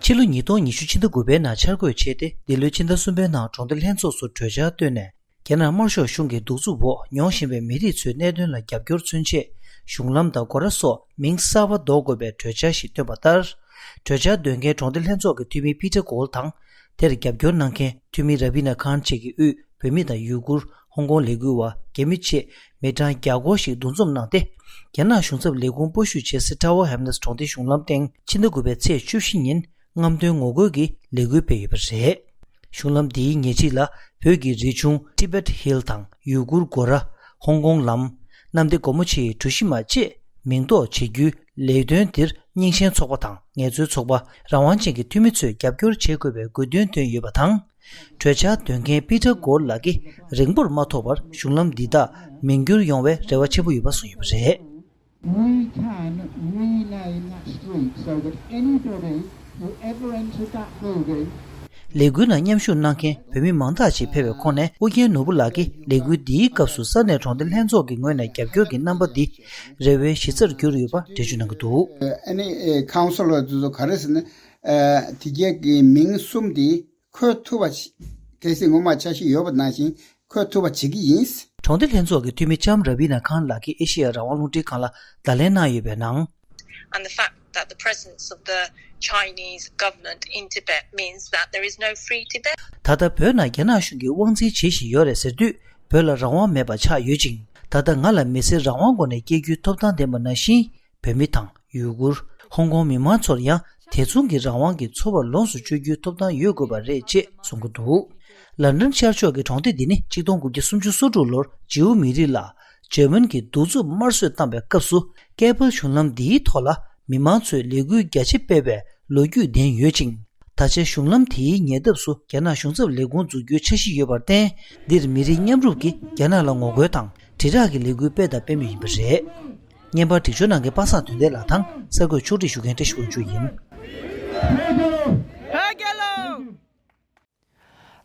ཕྱི་ལོ་ཉིས་སྟོང་ཉི་ཤུ་ཕྱི་ཟླ་དགུ་པའི་ནང་འཆར་འགོད་བྱས་ཏེ། འདི་ལོའི་ཕྱི་ཟླ་གསུམ་པའི་ནང་གྲོང་སྡེ་ལྷན་ཚོགས་སུ་གྲོས་འཆར་བཏོན་ནས། རྒྱ་ནག་དམར་ཤོག་གཞུང་གི་གདུག་རྩུབ་འོག་མྱོང་བཞིན་པའི་མི་རིགས་ཚོའི་གནད་དོན་ལ་རྒྱབ་སྐྱོར་མཚོན་ཆེད། གཞུང་ལམ་དང་སྒོ་ར་སོགས་མིང་གསར་པ་འདོགས་དགོས་པའི་གྲོས་འཆར་ཞིག་བཏོན་པ་ལྟར། གྲོས་འཆར་འདོན་མཁན་གྲོང་སྡེ་ལྷན་ཚོགས་ཀྱི་འཐུས་མི་པི་ཏྲ་གོལ་དང་། དེར་རྒྱབ་སྐྱོར་གནང་མཁན་འཐུས་མི་ར་བི་ན་ཁཱན་བཅས་ཀྱིས་དབུས་བོད་མི་དང་ཡུ་གུར། ཧོང་ཀོང་ལས་འགུལ་བ། རྒྱ་མི་བཅས་མི་གྲངས་བརྒྱ་སྐོར་ཞིག་འདུ་འཛོམས་གནང་སྟེ། རྒྱ་ནག་གཞུང་ཚབ་ལས་ཁུངས་སྤོ་བཤུད་བྱེད་སའི་Tower Hamlets གྲོང་སྡེའི་གཞུང་ལམ་སྟེང་ཕྱི་ཟླ་དགུ་པའི་ཚེས་བཅུ་བཞི་ཉིན། རྔམ་སྟོན་ངོ་རྒོལ་གྱི་ལས་འགུལ་སྤེལ་ཡོད་པ་རེད། གཞུང་ལམ་འདིའི་ཉེ་འཁྲིས་ལ་བོད་ཀྱི་རིག་གཞུང་Tibet Hill དང་ཡུ་གུར་སྒོ་ར། ཧོང་ཀོང་ལམ། གནམ་བདེ་སྒོ་མོ་ཆེའི་གྲུ་བཞི་མ་བཅས་མིང་འདོགས་བྱེད་རྒྱུའི་ལས་དོན་འདིར་རྙིང་ཞེན་ཚོགས་པ་དང་ངལ་རྩོལ་ཚོགས་པ། རང་དབང་ཅན་གྱི་འཐུས་མི་ཚོས་རྒྱབ་སྐྱོར་བྱེད་དགོས་པའི་དགོས་འདུན་བཏོན་ཡོད་པ་དང་། གྲོས་འཆར་འདོན་མཁན་པི་ཏྲ་གོར་ལགས་ཀྱིས་རིང་པོར་མ་ཐོགས་པར་གཞུང་ལམ་འདི་དག་མིང་བསྒྱུར་ཡོང་བའི་རེ་བ་ཆེན་པོ་ཡོད་པ་གསུངས་ཡོད་པ་རེད། We can rename that street so that anybody who ever entered that building ལས་འགུལ་ནང་མཉམ་ཞུགས་གནང་མཁན་བོད་མི་མང་དག་ཅིག་ཕེབས་པའི་ཁོངས་ནས་ཨོ་རྒྱན་ནོར་བུ་ལགས་ཀྱིས་ལས་འགུལ་འདིའི་སྐབས་སུ་ས་གནས་གྲོང་སྡེ་ལྷན་ཚོགས་ཀྱི་ངོས་ནས་རྒྱབ་སྐྱོར་གྱི་རྣམ་པ་འདི་རེ་བའི་གཞི་རྩར་གྱུར་ཡོད་པ་འགྲེལ་བརྗོད་གནང་གི་འདུག་ཨ་ནི་ཨེ་ཁའུན་སི་ལར་དེ་ཚོ་ག་རེ་ཟེར་ན། ཨ་དེ་གའི་གི་མིང་གསུམ་དེ་འཁོད་ཐུབ་པ་ཞིག་གལ་སྲིད་ངོ་མ་འཆར་གཞི་ཡོད་པ་ནང་བཞིན་འཁོད་ཐུབ་པ་བྱེད་ཀྱི་ཡིན། གྲོང་སྡེ་ལྷན་ཚོགས་ཀྱི་འཐུས་མི་ལྕམ་ར་བི་ན་ཁཱན་ལགས་ཀྱིས་ཨེ་ཤེ་ཡ་རང་དབང་རླུང་འཕྲིན་ཁང་ལ་བརྡ་ལན་གནང་ཡོད་པའི་ནང་། And the fact that the presence of the Chinese government in Tibet means that there is no free Tibet. ད་ལྟ་བོད་ནང་རྒྱ་ནག་གཞུང་གིས་དབང་འཛིན་བྱེད་བཞིན་ཡོད་རེད་ཟེར་དུས། བོད་ལ་རང་དབང་མེད་པ་ཆགས་ཡོད་ཅིང་། ད་ལྟ་ང་ལ་མི་སེར་རང་དབང་སྒོ་ནས་སྐྱེ་རྒྱུའི་ཐོབ་ཐང་ལྡན་པ་ནང་བཞིན། བོད་མི་དང་ཡུ་གུར། ཧོང་ཀོང་མི་མང་ཚོར་ཡང་དེ་མཚུངས་ཀྱི་རང་དབང་གི་འཚོ་བ་ལོངས་སུ་སྤྱོད་རྒྱུའི་ཐོབ་ཐང་ཡོད་དགོས་པ་རེད་ཅེས་གསུང་གི་འདུག་ལན་ཀྲན་ཤར་ཕྱོགས་ཀྱི་གྲོང་སྡེ་འདི་ནི་ཆིག་སྟོང་དགུ་བརྒྱ་སུམ་ཅུ་སོ་དྲུག་ལོར་ཇིའུ་མི་རིགས་ལ་འཇར་མན་གྱིས་གདུག་རྩུབ་དམར་གསོད་བཏང་བའི་སྐབས་སུ། ཀལ་པལ་གཞུང་ལམ་འདིའི་ཐོག་ལ་མི་མང་ཚོས་ལས་འགུལ་རྒྱ་ཆེ་སྤེལ་བའི་ལོ་རྒྱུས་ལྡན་ཡོད་ཅིང་། ད་ཆ་གཞུང་ལམ་དེའི་ཉེ་འདབས་སུ་རྒྱ་ནག་གཞུང་ཚབ་ལས་ཁུངས་འཛུགས་རྒྱུའི་འཆར་གཞི་ཡོད་པར་བརྟེན། འདིར་མི་རིགས་མཉམ་རུབ་ཀྱིས་རྒྱ་ནག་ལ་ངོ་རྒོལ་དང་དྲིལ་བསྒྲགས་ཀྱི་ལས་འགུལ་སྤེལ་དང་སྤེལ་མུས་ཡིན་པ་རེད། བརྙན་པར་སྒྲིག་སྦྱོར་གནང་མཁན་པ་སངས་དོན་ལྡན་ལགས་དང་གསར་འགོད་ཕྱོགས་སྒྲིག་ཞུ་མཁན་བཀྲ་ཤིས་དབང་ཕྱུག་ཡིན།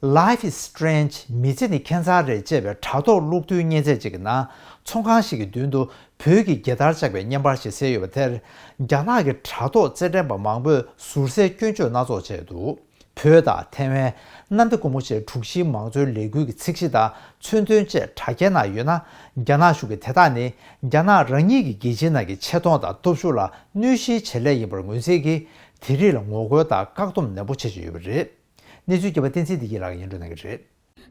Life is Strange མི་ཚེ་ནི་ཁྱད་མཚར་རེད་ཅེས་པའི་དྲ་ཐོག་ཀློག་རྒྱུན་བརྙན་ཚད་ཅིག་གི་ནང་། ཚོང་ཁང་ཞིག་གི་མདུན་དུ་བོད་ཀྱི་རྒྱལ་དར་བཅག་པའི་བརྙན་པར་ཞིག་གསལ་ཡོད་པ་དེར། རྒྱ་ནག་གི་དྲ་ཐོག་རྩེད་འགྲན་པ་མང་པོས་ཟུར་ཟའི་སྐྱོན་བརྗོད་སྣ་ཚོགས་བྱས་འདུག་བོད་དང་ཐའེ་ཝན། གནམ་བདེ་སྒོ་མོ་ཆེའི་དྲུག་བཞིའི་མང་གཙོའི་ལས་འགུལ་གྱི་ཚིག་གཞི་དང་མཚོན་དོན་བཅས་དྲ་རྒྱའི་ནང་ཡོད་ན། རྒྱ་ནག་གཞུང་གིས་དེ་དག་ནི་རྒྱ་ནག་རང་ཉིད་ཀྱི་རྒྱལ་སྤྱིའི་ནང་གི་ཆེ་མཐོང་དང་སྟོབས་ཤུགས་ལ་གནོད་གཞིའི་བྱེད་ལས་ཡིན་པར་ངོས་འཛིན་གྱིས། དེ་རིགས་ལ་ངོ་རྒོལ་དང་བཀག་སྡོམ་ནན་པོ་བྱེད་བཞིན་ཡོད་པ་རེད། གནས་ཚུལ་རྒྱས་པ་བསྟན་འཛིན་བདེ་སྐྱིད་ལགས་ཀྱིས་སྙན་སྒྲོན་གནང་གི་རེད།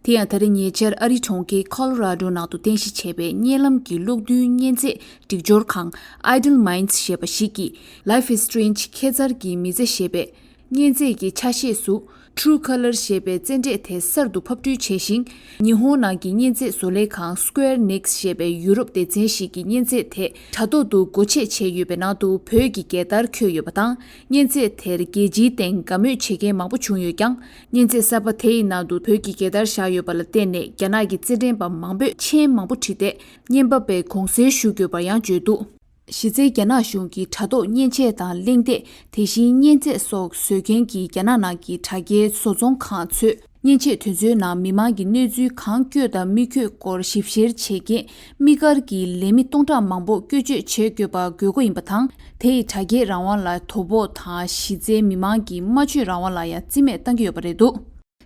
དེ་ཡང་ད་རེས་ཉེ་ཆར་ཨ་རི་གྲོང་ཁྱེར་ཁོ་ལོ་ར་ཌོ་ནང་དུ་རྟེན་གཞི་བྱས་པའི་བརྙན་ལམ་གྱི་གློག་རྒྱུན་བརྙན་རྩེད་སྒྲིག་སྦྱོར་ཁང་Idle Minds ཞེས་པ་ཞིག་གིས། Life is Strange ཁྱད་མཚར་གྱི་མི་ཚེ་ཞེས་པའི་བརྙན་རྩེད་ཀྱི་ཆ་ཤས་སུ། True Color ཞེས་པའི་རྩེད་འགྲན་དེ་གསར་དུ་ཕབ་སྐྲུན་བྱས་ཤིང་། ཉི་ཧོང་ནང་གི་མཉེན་ཆས་བཟོ་ལས་ཁང་Square Enix ཞེས་པའི་ཡུ་རོབ་སྡེ་ཚན་ཞིག་གིས་མཉེན་ཆས་དེ་དྲ་ཐོག་ཏུ་སྒོ་ཕྱེ་བྱས་ཡོད་པའི་ནང་དུ་བོད་ཀྱི་རྒྱལ་དར་འཁོད་ཡོད་པ་དང་། མཉེན་ཆས་དེར་རྒྱལ་སྤྱིའི་སྟེང་དགའ་མོས་བྱེད་མཁན་མང་པོ་བྱུང་ཡོད་ཀྱང་། མཉེན་ཆས་གསར་པ་དེ་ཡི་ནང་དུ་བོད་ཀྱི་རྒྱལ་དར་བཞག་ཡོད་པ་ལ་བརྟེན་ནས། རྒྱ་ནག་གི་རྩེད་འགྲན་པ་མང་པོས་མཆན་མང་པོ་བྲིས་ཏེ། རྔན་པ་བས་དགོངས་སེལ་ཞུ་དགོས་པར་ཡང་བརྗོད་འདུག་གཞི་རྩའི་རྒྱ་ནག་གཞུང་གིས་དྲ་ཐོག་མཉེན་ཆས་དང་གླེང་སྟེགས། དེ་བཞིན་མཉེན་ཆས་སོགས་བཟོ་མཁན་གྱི་རྒྱ་ནག་ནང་གི་དྲ་རྒྱའི་བཟོ་ཚོང་ཁང་ཚོས། མཉེན་ཆས་དེ་ཚོའི་ནང་མི་མང་གི་གནས་ཚུལ་གང་བཀོད་དང་མི་བཀོད་སྐོར་ཞིབ་བཤེར་བྱེད་མཁན་དམིགས་བཀར་གྱི་ལས་མི་སྟོང་ཕྲག་མང་པོ་བཀོལ་སྤྱོད་བྱེད་དགོས་པ་དགོས་མཁོ་ཡིན་པ་དང་། དེ་ཡིས་དྲ་རྒྱའི་རང་དབང་ལ་དོ་ཕོག་དང་། གཞི་རྩའི་མི་མང་གི་སྨྲ་བརྗོད་རང་དབང་ལ་ཡང་རྩིས་མེད་གཏང་གི་ཡོད་པ་རེད་འདུག་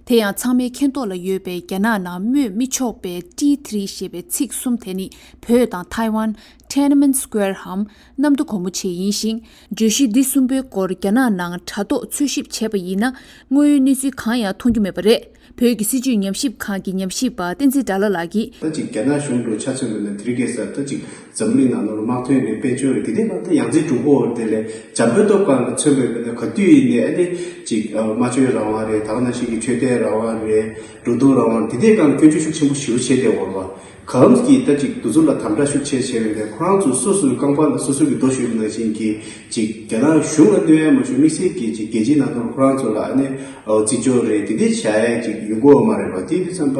དེ་ཡང་ཚང་མའི་མཁྱེན་རྟོགས་ལ་ཡོད་པའི་རྒྱ་ནག་ནང་སྨོས་མི་ཆོག་པའི་ཏི་ཐི་རི་ཞེས་པའི་ཚིག་གསུམ་དེ་ནི་བོད་དང་ཐའེ་ཝན། Tiananmen Square འམ་གནམ་གྲུ་གོང་མོ་ཆེ་ཡིན་ཞིང་། བརྗོད་གཞི་འདི་གསུམ་པོའི་སྐོར་རྒྱ་ནག་ནང་དྲ་ཐོག་འཚོལ་ཞིབ་བྱས་པ་ཡིན་ན། དངོས་ཡོད་གནས་ཚུལ་གང་ཡང་མཐོང་རྒྱུ་མེད་པ་རེད། བོད་ཀྱི་སྲིད་བྱུས་ཉམས་ཞིབ་ཁང་གི་ཉམས་ཞིབ་པ་བསྟན་འཛིན་དགྲ་ལྷ་ལགས་ཀྱིས། ད་ཅིག་རྒྱ་ནག་གཞུང་དང་ཆ་མཚོན་པ་ཡིན་ན་དེ་རིང་ཁ་སང་ད་ཅིག་འཛམ་གླིང་ནང་ལོགས་ལ་དམག་དོན་རེད། དཔལ་འབྱོར་རེད། དེ་འདྲའི་སྐབས་ད་ཡང་རྩེ་གྲུང་པོ་དེ་ལས་འཇམ་དཔལ་སྟོབས་ཁ་ལ་མཚོན་པའི་ད་ག་དུས་ཡིན་ནའི་ཨ་ནི་ཅིག་སྨྲ་བརྗོད་རང་དབང་རེད། ད་ག་ནང་བཞིན་གྱི་འཕྲོད་བསྟེན་རང་དབང་རེད། འགྲོ་འདུག་རང་དབང་དེ་འདྲའི་སྐབས་སྐྱོན་བརྗོད་ཤུགས་ཆེན་པོ་ཞེ་པོ་བྱས་ཏེ་འོང་བ། གང་གིས་ད་ཅིག་དེ་ཚོ་ལ་དམ་དྲག་ཤུགས་ཆེ་བྱས་པའི་ནས་ཁོ་རང་ཚོ་སོ་སོའི་རྐང་པ་ལ་སོ་སོ་གི་རྡོ་གཞུས་པ་ནང་བཞིན་གྱི་ཅིག་རྒྱ་ནག་གཞུང་ལ་གནོད་ཡ་མ་ཞུ་དམིགས་བསལ་གྱི་ཅིག་རྒྱལ་སྤྱིའི་ནང་དུ་ཁོ་རང་ཚོ་ལ་ཨ་ནི་ཨོ་བརྩི་འཇོག་རེད། དེ་འདྲ་བྱ་ཡ་ཅིག་ཡོང་གི་ཡོད་མ་རེད་པ། དེ་ཡིན་དུས་ཙམ་པ་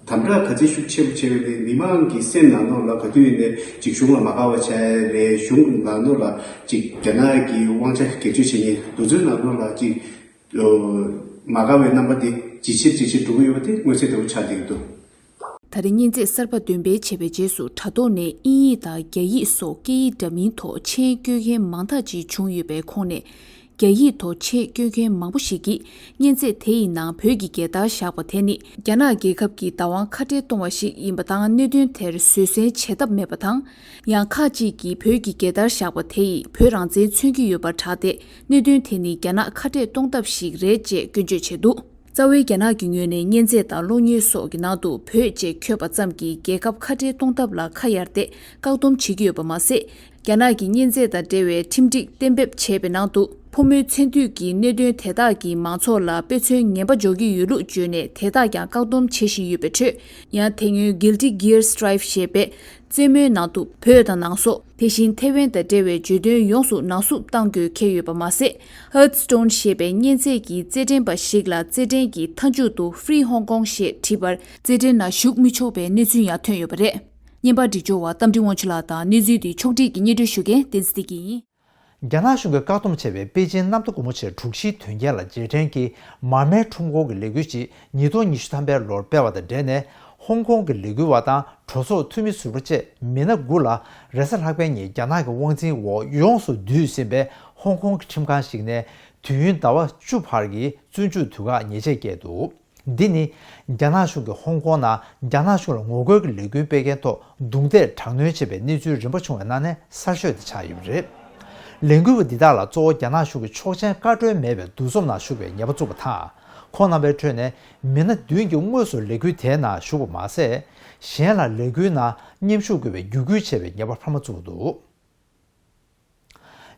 དམ་དྲག་ག་ཚད་ཤུགས་ཆེ་པོ་བྱས་པའི་ནས་མི་མང་གི་སེམས་ནང་ལོགས་ལ་ག་དུས་ཡིན་ནའི་ཅིག་གཞུང་ལ་མ་དགའ་བ་བྱ་ཡ་རེད། གཞུང་ནང་ལོགས་ལ་ཅིག་རྒྱ་ནག་གི་དབང་ཆ་སྒེར་གཅོད་བྱེད་མཁན་དེ་ཚོའི་ནང་ལོགས་ལ་ཅིག་ཨོ་མ་དགའ་བའི་རྣམ་པ་དེ་ཇེ་ཆེར་ཇེ་ཆེར་འགྲོ་གི་ཡོད་པ་དེ་མངོན་གསལ་དོད་པོ་ཆགས་བསྡད་ཀྱི་འདུག་ད་རེས་མཉེན་ཆས་གསར་པ་འདོན་སྤེལ་བྱས་པའི་རྗེས་སུ་དྲ་ཐོག་ནས་དབྱིན་ཡིག་དང་རྒྱ་ཡིག་སོགས་སྐད་ཡིག་འདྲ་མིན་ཐོག་མཆན་བཀོད་མཁན་མང་དག་ཅིག་བྱུང་ཡོད་པའི་ཁོངས་ནས། རྒྱ་ཡིག་ཐོག་མཆན་བཀོད་མཁན་མང་པོ་ཞིག་གིས་མཉེན་ཆས་དེ་ཡི་ནང་བོད་ཀྱི་རྒྱལ་དར་བཞག་པ་དེ་ནི་རྒྱ་ནག་རྒྱལ་ཁབ་ཀྱི་བདག་དབང་ཁ་བྲལ་གཏོང་བ་ཞིག་ཡིན་པ་དང་། གནད་དོན་དེར་བཟོད་བསྲན་བྱེད་ཐབས་མེད་པ་དང་། ཡང་ཁག་ཅིག་གིས་བོད་ཀྱི་རྒྱལ་དར་བཞག་པ་དེ་ཡིས་བོད་རང་བཙན་མཚོན་གྱི་ཡོད་པར་བསྒྲགས་ཏེ། གནད་དོན་དེ་ནི་རྒྱ་ནག་ཁ་བྲལ་གཏོང་ཐབས་ཤིག་རེད་ཅེས་སྐྱོན་བརྗོད་བྱས་འདུག་རྩ་བའི་རྒྱ་ནག་གི་ངོས་ནས་མཉེན་ཆས་དང་གློག་བརྙན་སོགས་ཀྱི་ནང་དུ་བོད་ཅེས་འཁོད་པ་ཙམ་གྱིས་རྒྱལ་ཁབ་ཁ་བྲལ་གཏོང་ཐབས་ལ་ཁ་གཡར་ཏེ་བཀག་སྡོམ་བྱེད་ཀྱི་ཡོད་པ་མ་ཟད། རྒྱ་ནག་གི་མཉེན་ཆས་དང་འབྲེལ་བའི་ཁྲིམས་སྒྲིག་གཏན་འབེབས་བྱས་པའི་ནང་དུ། ཕོ་མོའི་མཚན་མཐུད་ཀྱི་གནད་དོན་དེ་དག་གིས་མང་ཚོགས་ལ་དཔེ་མཚོན་ངན་པ་འཇོག་གི་ཡོད་ལུགས་བརྗོད་ནས། དེ་དག་ཀྱང་བཀག་སྡོམ་བྱེད་བཞིན་ཡོད་པའི་ཁྲོད། ཡང་དེ་སྔོན་Guilty Gear Strive ཞེས་པའི་རྩེད་མོའི་ནང་དུ་བོད་དང་ནང་སོག་དེ་བཞིན་ཐེ་ཝན་དང་འབྲེལ་བའི་བརྗོད་དོན་ཡོངས་སུ་ནང་བསུབ་གཏང་དགོས་འཁེལ་ཡོད་པ་མ་ཟད། Hearthstone ཞེས་པའི་མཉེན་ཆས་ཀྱི་རྩེད་འགྲན་པ་ཞིག་ལ་རྩེད་འགྲན་གྱི་མཐའ་མཇུག་ཏུ་Free Hong Kong ཞེས་བྲིས་པར་རྩེད་འགྲན་ནང་ཞུགས་མི་ཆོག་པའི་གནས་ཚུལ་ཡང་ཐོན་ཡོད་པ་རེད། བརྙན་པར་སྒྲིག་སྦྱོར་བ་རྟ་མགྲིན་དབང་ཕྱུག་ལགས་དང་། གནས་ཚུལ་འདི་ཕྱོགས་སྒྲིག་གིས་སྙན་སྒྲོན་ཞུ་མཁན་བསྟན་འཛིན་བདེ་སྐྱིད་ཡིན། རྒྱ་ནག་གཞུང་གིས་བཀག་སྡོམ་བྱས་པའི་པེ་ཅིན་གནམ་ཐང་སྒོ་མོ་ཆེའི་དྲུག་བཞིའི་དོན་རྐྱེན་ལ་རྗེས་དྲན་གྱིས་མར་མེའི་ཁྲོམ་སྐོར་གྱི་ལས་འགུལ་ཞིག་ཉིས་སྟོང་ཉི་ཤུ་ཐམ་པའི་ལོར་སྤེལ་བ་དང་འབྲེལ་ནས། ཧོང་ཀོང་གི་ལས་འགུལ་བ་དང་གྲོས་ཚོགས་འཐུས་མི་ཟུར་པ་བཅས་མི་སྣ་དགུ་ལ་རེས་གཟའ་ལྷག་པའི་ཉིན་རྒྱ་ནག་གི་དབང་འཛིན་འོག་ཡོངས་སུ་བསྡུས་ཟིན་པའི་ཧོང་ཀོང་གི་ཁྲིམས་ཁང་ཞིག་ནས་དུས་ཡུན་ཟླ་བ་བཅུ་བར་གྱི་བཙོན་འཇུག་དུས་བཀག་ཉེས་ཆད་བཀལ་འདུག་འདི་ནི་རྒྱ་ནག་གཞུང་གིས་ཧོང་ཀོང་ནང་རྒྱ་ནག་གཞུང་ལ་ངོ་རྒོལ་གྱི་ལས་འགུལ་སྤེལ་མཁན་ཐོག་རྡུང་རྡེག་དྲག་གནོན་བྱས་པའི་གནས་ཚུལ་རིམ་པ་བྱུང་བའི་ནང་ནས་གསར་ཤོས་དེ་ཆགས་ཡོད་པ་རེད། ལས་འགུལ་བ་འདི་དག་ལ་གཙོ་བོ་རྒྱ་ནག་གཞུང་གིས་ཆོག་མཆན་བཀའ་འཁྲོལ་མེད་པའི་འདུ་འཛོམས་ནང་ཞུགས་པའི་ཉེས་པ་བཙུགས་པ་དང་། ཁོང་རྣམ་པའི་ཁྲོད་ནས་མི་སྣ་བདུན་གྱིས་དངོས་སུ་ལས་འགུལ་དེའི་ནང་ཞུགས་པ་མ་ཟད། གཞན་ལ་ལས་འགུལ་ནང་མཉམ་ཞུགས་དགོས་པའི་བརྒྱུད་སྐུལ་བྱས་པའི་ཉེས་པ་འཕར་མ་བཙུགས་འདུག་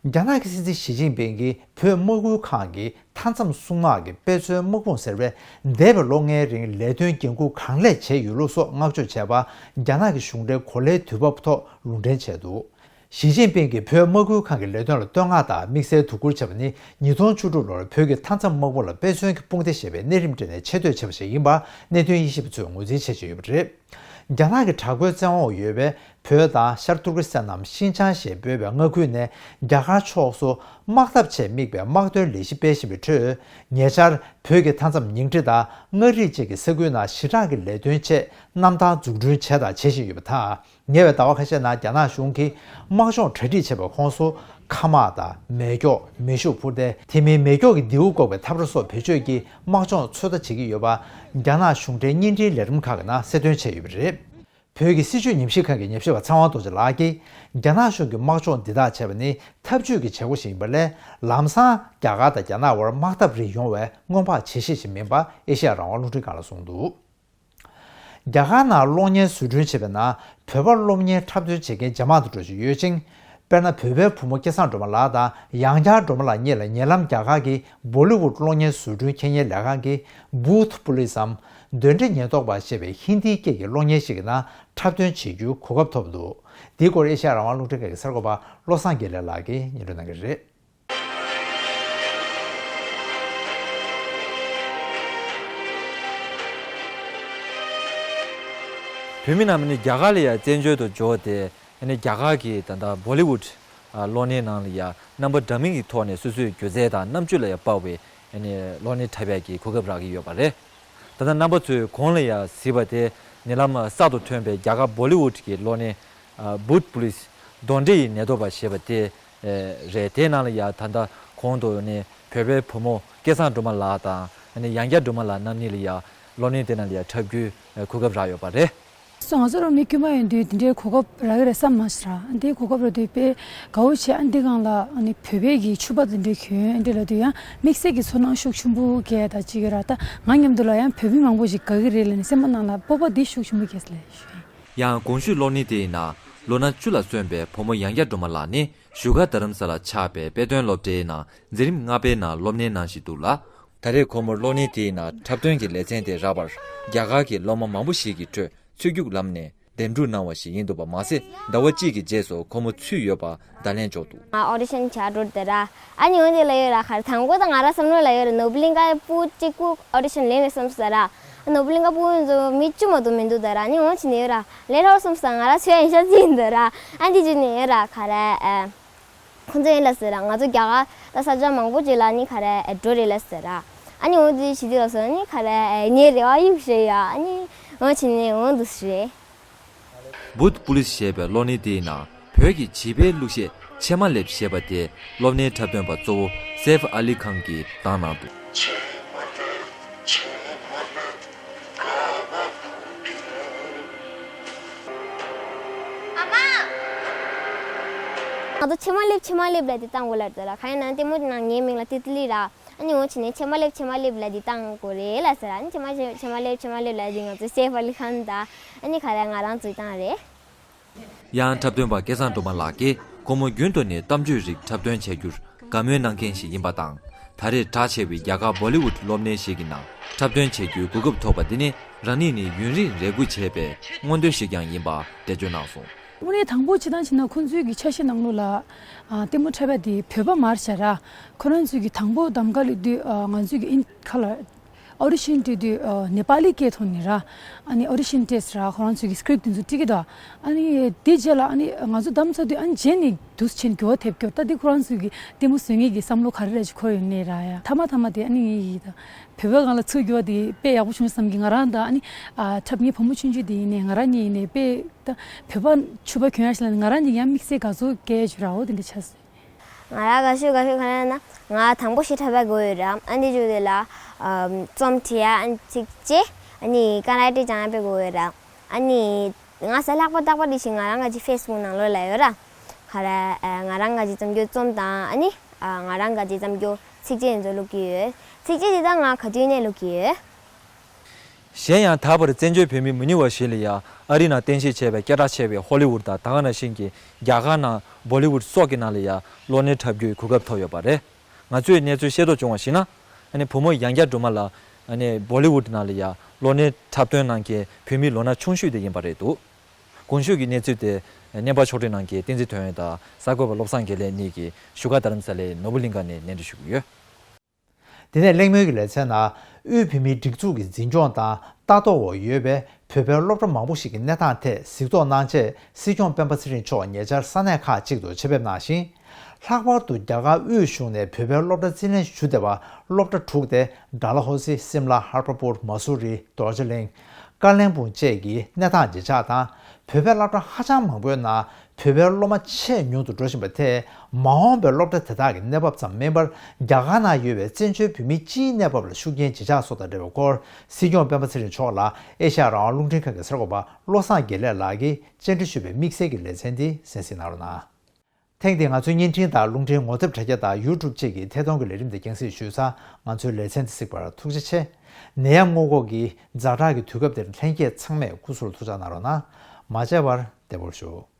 རྒྱ་ནག་གི་སྲིད་འཛིན་ཞི་ཅིན་ཕིང་གིས་བོད་དམག་ཁུལ་ཁང་གི་མཐའ་མཚམས་སྲུང་དམག་གི་དཔེ་མཚོན་དམག་དཔུང་ཟེར་བས་འདས་པའི་ལོ་ལྔའི་རིང་ལས་དོན་འགན་འཁུར་གང་ལེགས་བྱས་ཡོད་ལུགས་སོགས་བསྔགས་བརྗོད་བྱས་པ། རྒྱ་ནག་གི་གཞུང་འབྲེལ་གོ་ལའི་དུས་བབ་ཐོག་ལུང་འདྲེན་བྱས་འདུག་ཞི་ཅིན་ཕིང་གིས་བོད་དམག་ཁུལ་ཁང་གི་ལས་དོན་ལ་བསྟོད་བསྔགས་དང་དམིགས་བསལ་དོ་ཁུར་བྱས་པ་ནི། ཉིས་སྟོང་བཅུ་དྲུག་ལོར་བོད་ཀྱི་མཐའ་མཚམས་དམག་དཔུང་ལ་དཔེ་མཚོན་གྱི་དཔུང་སྡེ་ཞེས་པའི་གནས་རིམ་སྤྲད་ནས་ཆེ་བསྟོད་བྱས་པ་ཞིག་ཡིན་པ་གནད་དོན་དབྱེ་ཞིབ་པ་ཚོས་ངོས་འཛིན་བྱེད་བཞིན་ཡོད་པ་རེད། རྒྱ་ནག་གི་དྲག་པོའི་བཙན་འོག་ཡོད་པའི་བོད་དང་ཤར་ཏུར་ཀི་སི་ཐན་ནམ་ཤིན་ཅང་ཞེས་འབོད་པའི་མངའ་ཁུལ་ནས་རྒྱ་གར་ཕྱོགས་སུ་དམག་འཐབ་ཆེད་དམིགས་པའི་དམག་དོན་ལས་གཞི་སྤེལ་བཞིན་པའི་ཁྲོད། ཉེ་ཆར་བོད་ཀྱི་མཐའ་མཚམས་ཉིང་ཁྲི་དང་མངའ་རིས་བཅས་ཀྱི་ས་ཁུལ་ནང་ཞི་དྲག་གི་ལས་དོན་ཆེད་གནམ་ཐང་འཛུགས་སྐྲུན་བྱས་དང་བྱེད་བཞིན་ཡོད་པ་དང་། ཉེ་བའི་ཟླ་བ་ཁ་ཤས་ནང་རྒྱ་ནག་གཞུང་གིས་དམག་སྦྱོང་གྲ་སྒྲིག་བྱེད་པའི་ཁོངས་སུ་མཁའ་དམག་དང་མེ་སྒྱོགས། མེ་ཤུགས་འཕུར་མདེལ། དེ་མིན་མེ་སྒྱོགས་ཀྱི་མདེའུ་འགོག་པའི་འཐབ་ར་སོགས་བེད་སྤྱོད་ཀྱིས་དམག་སྦྱོང་ཚོད་ལྟ་བྱེད་ཀྱི་ཡོད་པ། རྒྱ་ནག་གཞུང་འབྲེལ་བརྙན་འཕྲིན་ལས་རིམ་ཁག་གི་ནང་གསལ་སྟོན་བྱས་ཡོད་པ་རེད། བོད་ཀྱི་སྲིད་བྱུས་ཉམས་ཞིབ་ཁང་གི་ཉམས་ཞིབ་པ་ཚེ་དབང་རྡོ་རྗེ་ལགས་ཀྱིས། རྒྱ་ནག་གཞུང་གིས་དམག་སྦྱོང་འདི་དག་བྱས་པ་ནི་འཐབ་ཇུས་ཀྱི་བྱེད་སྒོ་ཞིག་ཡིན་པ་ལས། ལམ་སང་རྒྱ་གར་དང་རྒྱ་ནག་དབར་དམག་འཐབ་རིགས་ཡོང་བའི་སྔོན་དཔག་བྱེད་ཤེས་ཤིག་མིན་པ་ཨེ་ཤེ་ཡ་རང་དབང་རླུང་འཕྲིན་ཁང་ལ་གསུངས་འདུག་རྒྱ་གར་ནང་གློག་བརྙན་བཟོ་སྐྲུན་བྱེད་པའི་ནང་བོད་པ་གློག་བརྙན་འཁྲབ་སྟོན་བྱེད་མཁན་ཇེ་མང་དུ་འགྲོ་བཞིན་ཡོད་ཅིང་། དཔེར་ན། བོད་པའི་བུ་མོ་སྐལ་བཟང་སྒྲོལ་མ་ལགས་དང་ཡང་བསྐྱར་སྒྲོལ་མ་ལགས་གཉིས་ལ་ཉེ་ལམ་རྒྱ་གར་གྱི་བོ་ལི་ཝུད་གློག་བརྙན་བཟོ་སྐྲུན་འཁྱེར་སྙན་ལས་ཁང་གི་Bhoot Police འམ་གདོན་འདྲེ་ཉེན་རྟོག་པ་ཞེས་པའི་ཧིན་དིའི་སྐད་ཀྱི་གློག་བརྙན་ཞིག་གི་ནང་འཁྲབ་སྟོན་བྱེད་རྒྱུའི་གོ་སྐབས་ཐོབ་འདུག་འདིའི་སྐོར་ཨེ་ཤ་ཡ་རང་དབང་རླུང་འཕྲིན་ཁང་གི་གསར་འགོད་པ་བློ་བཟང་དགེ་ལེགས་ལགས་ཀྱིས་སྙན་སྒྲོན་གནང་གི་རེད། བོད་མི་རྣམས་ནི་རྒྱ་གར་ལ་ཡང་བཙན་བྱོལ་དུ་འབྱོར་ཏེ། ཨ་ནི་རྒྱ་གར་གྱི་ད་ལྟ་བོ་ལི་ཝུད་ཨ་གློག་བརྙན་ནང་ལ་ཡང་རྣམ་པ་འདྲ་མིན་གྱི་ཐོག་ནས་སོ་སོའི་སྒྱུ་རྩལ་དང་རྣམ་དཔྱོད་ལ་ཡང་དཔག་པའི་ཨ་ནི་གློག་བརྙན་འཁྲབ་ཡག་གི་གོ་སྐབས་རག་གི་ཡོད་པ་རེད། ད་ལྟ་རྣམ་པ་ཚོས་གོང་ལ་ཡང་གཟིགས་པ་དེ་ཉེ་ལམ་གསར་དུ་ཐོན་པའི་རྒྱ་གར་བོ་ལི་ཝུད་ཀྱི་གློག་བརྙན་ཨ་Bhoot Police གདོན་འདྲེ་ཡི་ཉེན་རྟོག་པ་ཞེས་པ་དེ་ཨེ་རེད། དེའི་ནང་ལ་ཡང་ད་ལྟ་གོང་དུ་ནི་བོད་པའི་བུ་མོ་སྐལ་བཟང་སྒྲོལ་མ་ལགས་དང་ཨ་ནི་ཡང་བསྐྱར་སྒྲོལ་མ་ལགས་རྣམ་གཉིས་ལ་ཡང་གློག་བརྙན་དེ་ནང་ལ་ཡང་འཁྲབ་རྒྱུའི་ཨེ་གོ་སྐབས་རག་ཡོད་པ་རེད། སོ་ང་ཚོ་རང་མི་དཀྱུས་མ་ཡིན་དུས་དེ་འདྲའི་གོ་སྐབས་རག་གི་རེད་བསམ་མ་སོང་ར། འདིའི་གོ་སྐབས་རག་དུས་དཔེ་དགའ་བོ་བྱས། ཨ་འདི་སྒང་ལ་ཨ་ནི་བོད་པའི་གི་ཕྱུ་པ་དེ་འདྲའི་གྱོན་འདི་ལ་དུས་ཡང་དམིགས་བསལ་གྱི་ཚོར་སྣང་ཤུགས་ཆེན་པོ་སྐྱེས་ད་ཅིག་ཡོད་ར། ད་ང་མཉམ་དུ་ལ་ཡང་བོད་མི་མང་པོ་ཞིག་དགའ་གི་རེད་ལབ་ནས་སེམས་པ་ནང་ལ་སྤོབས་པ་འདི་ཤུགས་ཆེན་པོ་སྐྱེས་ལབ་ཞུ་ཡིན། ཡང་གོང་ཞུས་གློག་བརྙན་དེའི་ནང་ལོ་ན་བཅུ་ལ་སོན་པའི་བུ་མོ་ཡང་བསྐྱར་སྒྲོལ་མ་ལགས་ནི་བཞུགས་སྒར་རྡ་རམ་ས་ལ་ཆགས་པའི་དཔེ་སྟོན་སློབ་གྲྭའི་ནང་འཛིན་རིམ་ལྔ་པའི་ནང་སློབ་གཉེར་གནང་བཞིན་འདུག་ལ། ད་རེས་ཁོ་མོར་གློག་བརྙན་དེའི་ནང་འཁྲབ་སྟོན་གྱི་ལེ་ཚན་དེ་རག་པར་རྒྱ་གར་གྱི་སློབ་མ་མང་པོ་ཞིག་གི་ཁྲོད་ཚུད་རྒྱུགས་ལམ་ནས་འདེམས་སྒྲུག་གནང་བ་ཞིག་ཡིན་འདུག་པ་མ་ཟད། ཟླ་བ་གཅིག་གི་རྗེས་སུ་ཁོ་མོ་ཚུད་ཡོད་པ་བརྡ་ལན་འཇོག་འདུག་ང་ཨོ་ཌི་ཤན་བྱ་འགྲོ་དེ་ར། ཨ་ནི་འོན་ཏེ་ལ་ཡོད་ར། ཁར་དང་པོ་ད་ང་ར་བསམ་བློ་ལ་ཡོད་ར། ནོར་བུ་གླིང་ཀ་པུ་གཅིག་པུ་ཨོ་ཌི་ཤན་ལེན་མེད་བསམ་སོང་ར། ནོར་བུ་གླིང་ཀ་པུ་ཚོ་མི་བཅུ་མ་གཏོགས་མི་འདུག་ད་ར། ཨ་ནི་འོན་ཕྱིན་ནས་ཡོད་ར། ལས་སླ་བོ་བསམ་སོང་། ང་ར་ཚོད་ཡིན་ཤ་ཚི་ཡིན་ད་ར། ཨ་འདི་བརྗོད་ནས་ཡོད་ར། ཁ་ར་ཨ་ཁོང་ཚོ་ཡིན་ལ་ཟེར་ར། ང་ཚོ་རྒྱ་གར་ད་ས་ཆ་མང་པོ་ཅིག་ལ་ནི་ཁ་ར་ཨ་འགྲོ་རེད་ལ་ཟེར་ར། ཨ་ནི་འོན་ཏེ་ཞི་དུས་ལ་ཟེར་ནི་ཁ་ར་ཨ་ངའི་རེ་བ་ཡུག་ཞེ་ཡ། ཨ་ནི་འོན་ཕྱིན་ནས་འོན་འདུག་ཞེས། Bhoot Police ཞེས་པའི་གློག་བརྙན་དེའི་ནང་བོད་ཀྱི་བྱིས་པའི་གླུ་གཞས་ཕྱེ་མ་ལེབ་ཞེས་པ་དེ་གློག་བརྙན་འཁྲབ་སྟོན་པ་གཙོ་བོ་སེབ་ཨ་ལི་ཁང་གིས་བཏང་གནང་འདུག་ང་ཚོ་ཕྱེ་མ་ལེབ་ཕྱེ་མ་ལེབ་ལ་དེ་བཏང་དགོས་ལབ་དེ་ལ། གང་ཡིན་ན་ལྟད་མོ་དེ་ནང་ངའི་མིང་ལ་ཏི་ཏི་ལི་ར། ཨ་ནི་འོ་བྱས་ནས་ཕྱེ་མ་ལེབ་ཕྱེ་མ་ལེབ་ལབ་དེ་བཏང་དགོས་རེད་ལབ་ཟེར། ཨ་ནི་ཕྱེ་མ་ཕྱེ་མ་ལེབ་ཕྱེ་མ་ལེབ་ལབ་དེ་ང་ཚོའི་སེ་ཕ་ལི་ཁན་དང་ཨ་ནི་ག་རེ་ང་རང་ཚོས་བཏང་རེད། ཡང་འཁྲབ་སྟོན་པ་སྐལ་བཟང་སྒྲོལ་མ་ལགས་ཀྱིས་ཁོ་མོ་རྒྱུན་དུ་ནས་གཏམ་བརྗོད་རིགས་འཁྲབ་སྟོན་བྱ་རྒྱུར་དགའ་མོས་གནང་མཁན་ཞིག་ཡིན་པ་དང་། ད་རེས་གྲགས་ཆེ་བའི་རྒྱ་གར་བོ་ལི་ཝུད་གློག་བརྙན་ཞིག་གི་ནང་འཁྲབ་སྟོན་བྱ་རྒྱུའི་གོ་སྐབས་ཐོབ་པ་འདི་ནི་རང་ཉིད་ནས་ཡུན་རིང་རེ་སྒུག་བྱས་པའི་མངོན་འདོད་ཞིག་ཀྱང་ཡིན་པ་འགྲེལ་བརྗོད་གནང་སོང་། དངོས་གནས་དང་པོ་སྤྱིར་བཏང་བྱས་ན་ཁོང་ཚོའི་གི་འཆར་གཞི་ནང་ལོགས་ལ་ཨ་ལྟད་མོ་འཁྲབ་པ་དེ་བོད་པ་མ་རེད་ཤག་ར། ཁོ་རང་ཚོའི་གི་དང་པོ་གདམ་ག་སླེབས་དུས་ཨ་ང་ཚོའི་གི་ཨིན་ཁ་ལ་ཨོ་ཌི་ཤན་སྤྲད་དུས་ཨ་ནེ་པ་ལི་སྐད་ཐོག་ནས་ར། ཨ་ནི་ཨོ་ཌི་ཤན་སྤྲད་ཟེར་ར། ཁོ་རང་ཚོའི་གི་སི་ཀི་རིབ་དེ་ཚོ་སྤྲད་ཀྱི་འདུག་ཨ་ནི་དེ་རྗེས་ལ་ཨ་ནི་ང་ཚོ་གདམ་ཚར་དུས་ཨ་ནི་རྗེས་ནས་འདུག་སེ་བྱས་ནས་འགྱུར་བ་ཐེབས་ཀྱི་ཡོད། ད་དེ་ཁོ་རང་ཚོའི་གི་ལྟད་མོ་བཟོ་མཁན་གི་བསམ་བློ་ག་རེ་རེད་ཅིག་འཁོར་ཡོད་ནའི་ར་ཡ། མཐའ་མ་མཐའ་མ་དེ་ཨ་ནི་ངའི་ཡིད་ད། བོད་པའི་སྒང་ལ་ཚུར་འགྱུར་བ་དེ་དཔེ་ཡག་པོ་བྱུང་བསམ་གི། ང་རང་ད་ཨ་ནི་ཨ་འཁྲབ་མཁན་བུ་མོ་ཆུང་ཆུང་དེ་ཡིན་ནའི་ང་རང་ཉིད་ཡིན་ནའི་དཔེ་ད་བོད་པ་ཕྱུ་པ་གྱོན་ཡག་ཞིག་ལ་ནི་ང་རང་ཉིད་ཡང་དམིགས་བསལ་དགའ་ཚོར་སྐྱེ་བྱུང་ར། འོ་དེ་འདྲ་ཆགས་སོང་། ང་རང་དགའ་ཤོས་དགའ་ཤོས་ག་རེ་ཡིན་ན་ང་དང་པོ་ཞིག་འཁྲབ་པ་དགོས་ཡོད་ར། ཨ་འདི་བརྗོད་དེ་ལ་ཨམ་རྩོམ་བྲིས་ཡ་ཨ་ནི་ཚིགས་བཅད་ཨ་ནི་ཀ་ར་ཊེ་སྦྱང་ཡ་དཔེ་དགོས་ཡོད་ར། ཨ་ནི་ང་ས་ལྷག་པ་རྟག་པ་དེ་བཞིན་ང་རང་ག་ཅིག་ཕེ་སི་བུག་ནང་ལོགས་ལ་ཡོད་ར། ག་རེ་ཨ་ང་རང་ག་ཅིག་བརྩམས་རྒྱུ་རྩོམ་དང་ཨ་ནི་ཨ་ང་རང་ག་ཅིག་བརྩམས་རྒྱུ་ཚིགས་བཅད་ཡིན་ཚོ་བླུག་གི་ཡོད། ཚིགས་བཅད་དེ་ད་ང་ག་དུས་ནས་བླུག་གི་ཡོད། གཞན་ཡང་ད་བར་བཙན་བྱོལ་བོད་མི་མི་ཉུང་བ་ཞིག་ལ་ཡང་ཨ་རི་ནང་རྟེན་གཞི་བྱས་པའི་སྐད་གྲགས་ཆེ་བའི་ཧོ་ལི་ཝུད་དང་ད་ག་ནང་བཞིན་གྱི་རྒྱ་གར་ནང་བོ་ལི་ཝུད་སོགས་ཀྱི་ནང་ལ་ཡང་གློག་བརྙན་འཁྲབ་རྒྱུའི་གོ་སྐབས་ཐོབ་ཡོད་པ་རེད། ང་ཚོས་གནས་ཚུལ་ཤེས་རྟོགས་བྱུང་བར་གཞིགས་ན། ཨ་ནི་བུ་མོ་ཡང་བསྐྱར་སྒྲོལ་མ་ལགས་ཨ་ནི་བོ་ལི་ཝུད་ནང་ལ་ཡང་གློག་བརྙན་འཁྲབ་སྟོན་གནང་མཁན་བོད་མི་ལོ་ན་ཆུང་ཤོས་དེ་ཡིན་པ་རེད་འདུག་གོང་ཞུས་ཀྱི་གནས་ཚུལ་དེ་སྙན་པ་ཕྱོགས་སྒྲིག་གནང་མཁན་བསྟན་འཛིན་དོན་ཡོད་དང་གསར་འགོད་པ་བློ་བཟང་དགེ་ལེགས་གཉིས་ཀྱིས་བཞུགས་སྒར་རྡ་རམ་ས་ལའི་ནོར་བུ་གླིང་ཁ་ནས་ལན་འདེབས་ཞུ་གི་ཡོད། དེ་ནས་གླེང་མོལ་གྱི་ལེ་ཚན་ནང་དབུས་བོད་མིའི་སྒྲིག་འཛུགས་ཀྱི་འཛིན་སྐྱོང་དང་ལྟ་རྟོག་འོག་ཡོད་པའི་བོད་པའི་སློབ་གྲྭ་མང་པོ་ཞིག་གི་གནས་སྟངས་ཐད་གཟིགས་རྟོག་གནང་ཆེད་སྲིད་སྐྱོང་སྤེན་པ་ཚེ་རིང་མཆོག་ཉེ་ཆར་ས་གནས་ཁག་ཅིག་ཏུ་ཆེད་ཕེབས་གནང་ཞིང་། ལྷག་པར་དུ་རྒྱ་གར་དབུས་གཞུང་ནས་བོད་པའི་སློབ་གྲྭ་རྩིས་ལེན་ཞུ་བདེ་བར་སློབ་གྲྭ་དྲུག་སྟེ། ཌལ་ཧོ་སི། སིམ་ལ། ཧར་པ་པུར། མ་སུ་རི། རྡོ་རྗེ་གླིང་། ཀ་ལན་སྦུག་བཅས་ཀྱི་གནས་སྟངས་ཇེ་ཆག་དང་། བོད་པའི་སློབ་གྲྭ་ཧ་ཅང་མང་པོའི་ནང་བོད་པའི་སློབ་མ་ཆེས་ཉུང་དུ་འགྲོ་བཞིན་པ་དེས། མ་འོངས་པའི་སློབ་གྲྭ་དེ་དག་གི་གནས་བབ་ཙམ་མིན་པར། རྒྱ་གར་ནང་ཡོད་པའི་བཙན་བྱོལ་བོད་མིའི་སྤྱིའི་གནས་བབ་ལ་ཤུགས་རྐྱེན་ཇེ་ཆག་སོགས་དང་འབྲེལ་བའི་སྐོར། སྲིད་སྐྱོང་སྤེན་པ་ཚེ་རིང་མཆོག་ལ་ཨེ་ཤ་ཡ་རང་དབང་རླུང་འཕྲིན་ཁང་གི་གསར་འགོད་པ་བློ་བཟང་དགེ་ལེགས་ལགས་ཀྱིས་བཅར་འདྲི་ཞུས་པའི་དམིགས་བསལ་གྱི་ལེ་ཚན་འདི་གསན་གཟིགས་གནང་རོགས་གནང་། ཐེངས་འདིའི་ང་ཚོའི་བརྙན་འཕྲིན་དང་རླུང་འཕྲིན་ངོ་དེབ་དྲ་རྒྱ་དང་ཡུ་ཊུབ་བཅས་ཀྱི་ཐད་གཏོང་གི་ལས་རིམ་འདི་རྒྱང་སྲིང་ཞུས་ཚར། ང་ཚོའི་ལེ་ཚན་འདི་གཟིགས་པར་ཐུགས་རྗེ་ཆེ། ནད་ཡམས་སྔོན་འགོག་གི་ཛ་དྲག་གི་དུས་སྐབས་འདིར་ལྷན་རྒྱས་ཚང་མས་སྐུ་གཟུགས་ལ་ཐུགས་ཅག་གནང་རོགས་གནང་། མ་བརྗེད་པར་བདེ་པོར་བཞུགས།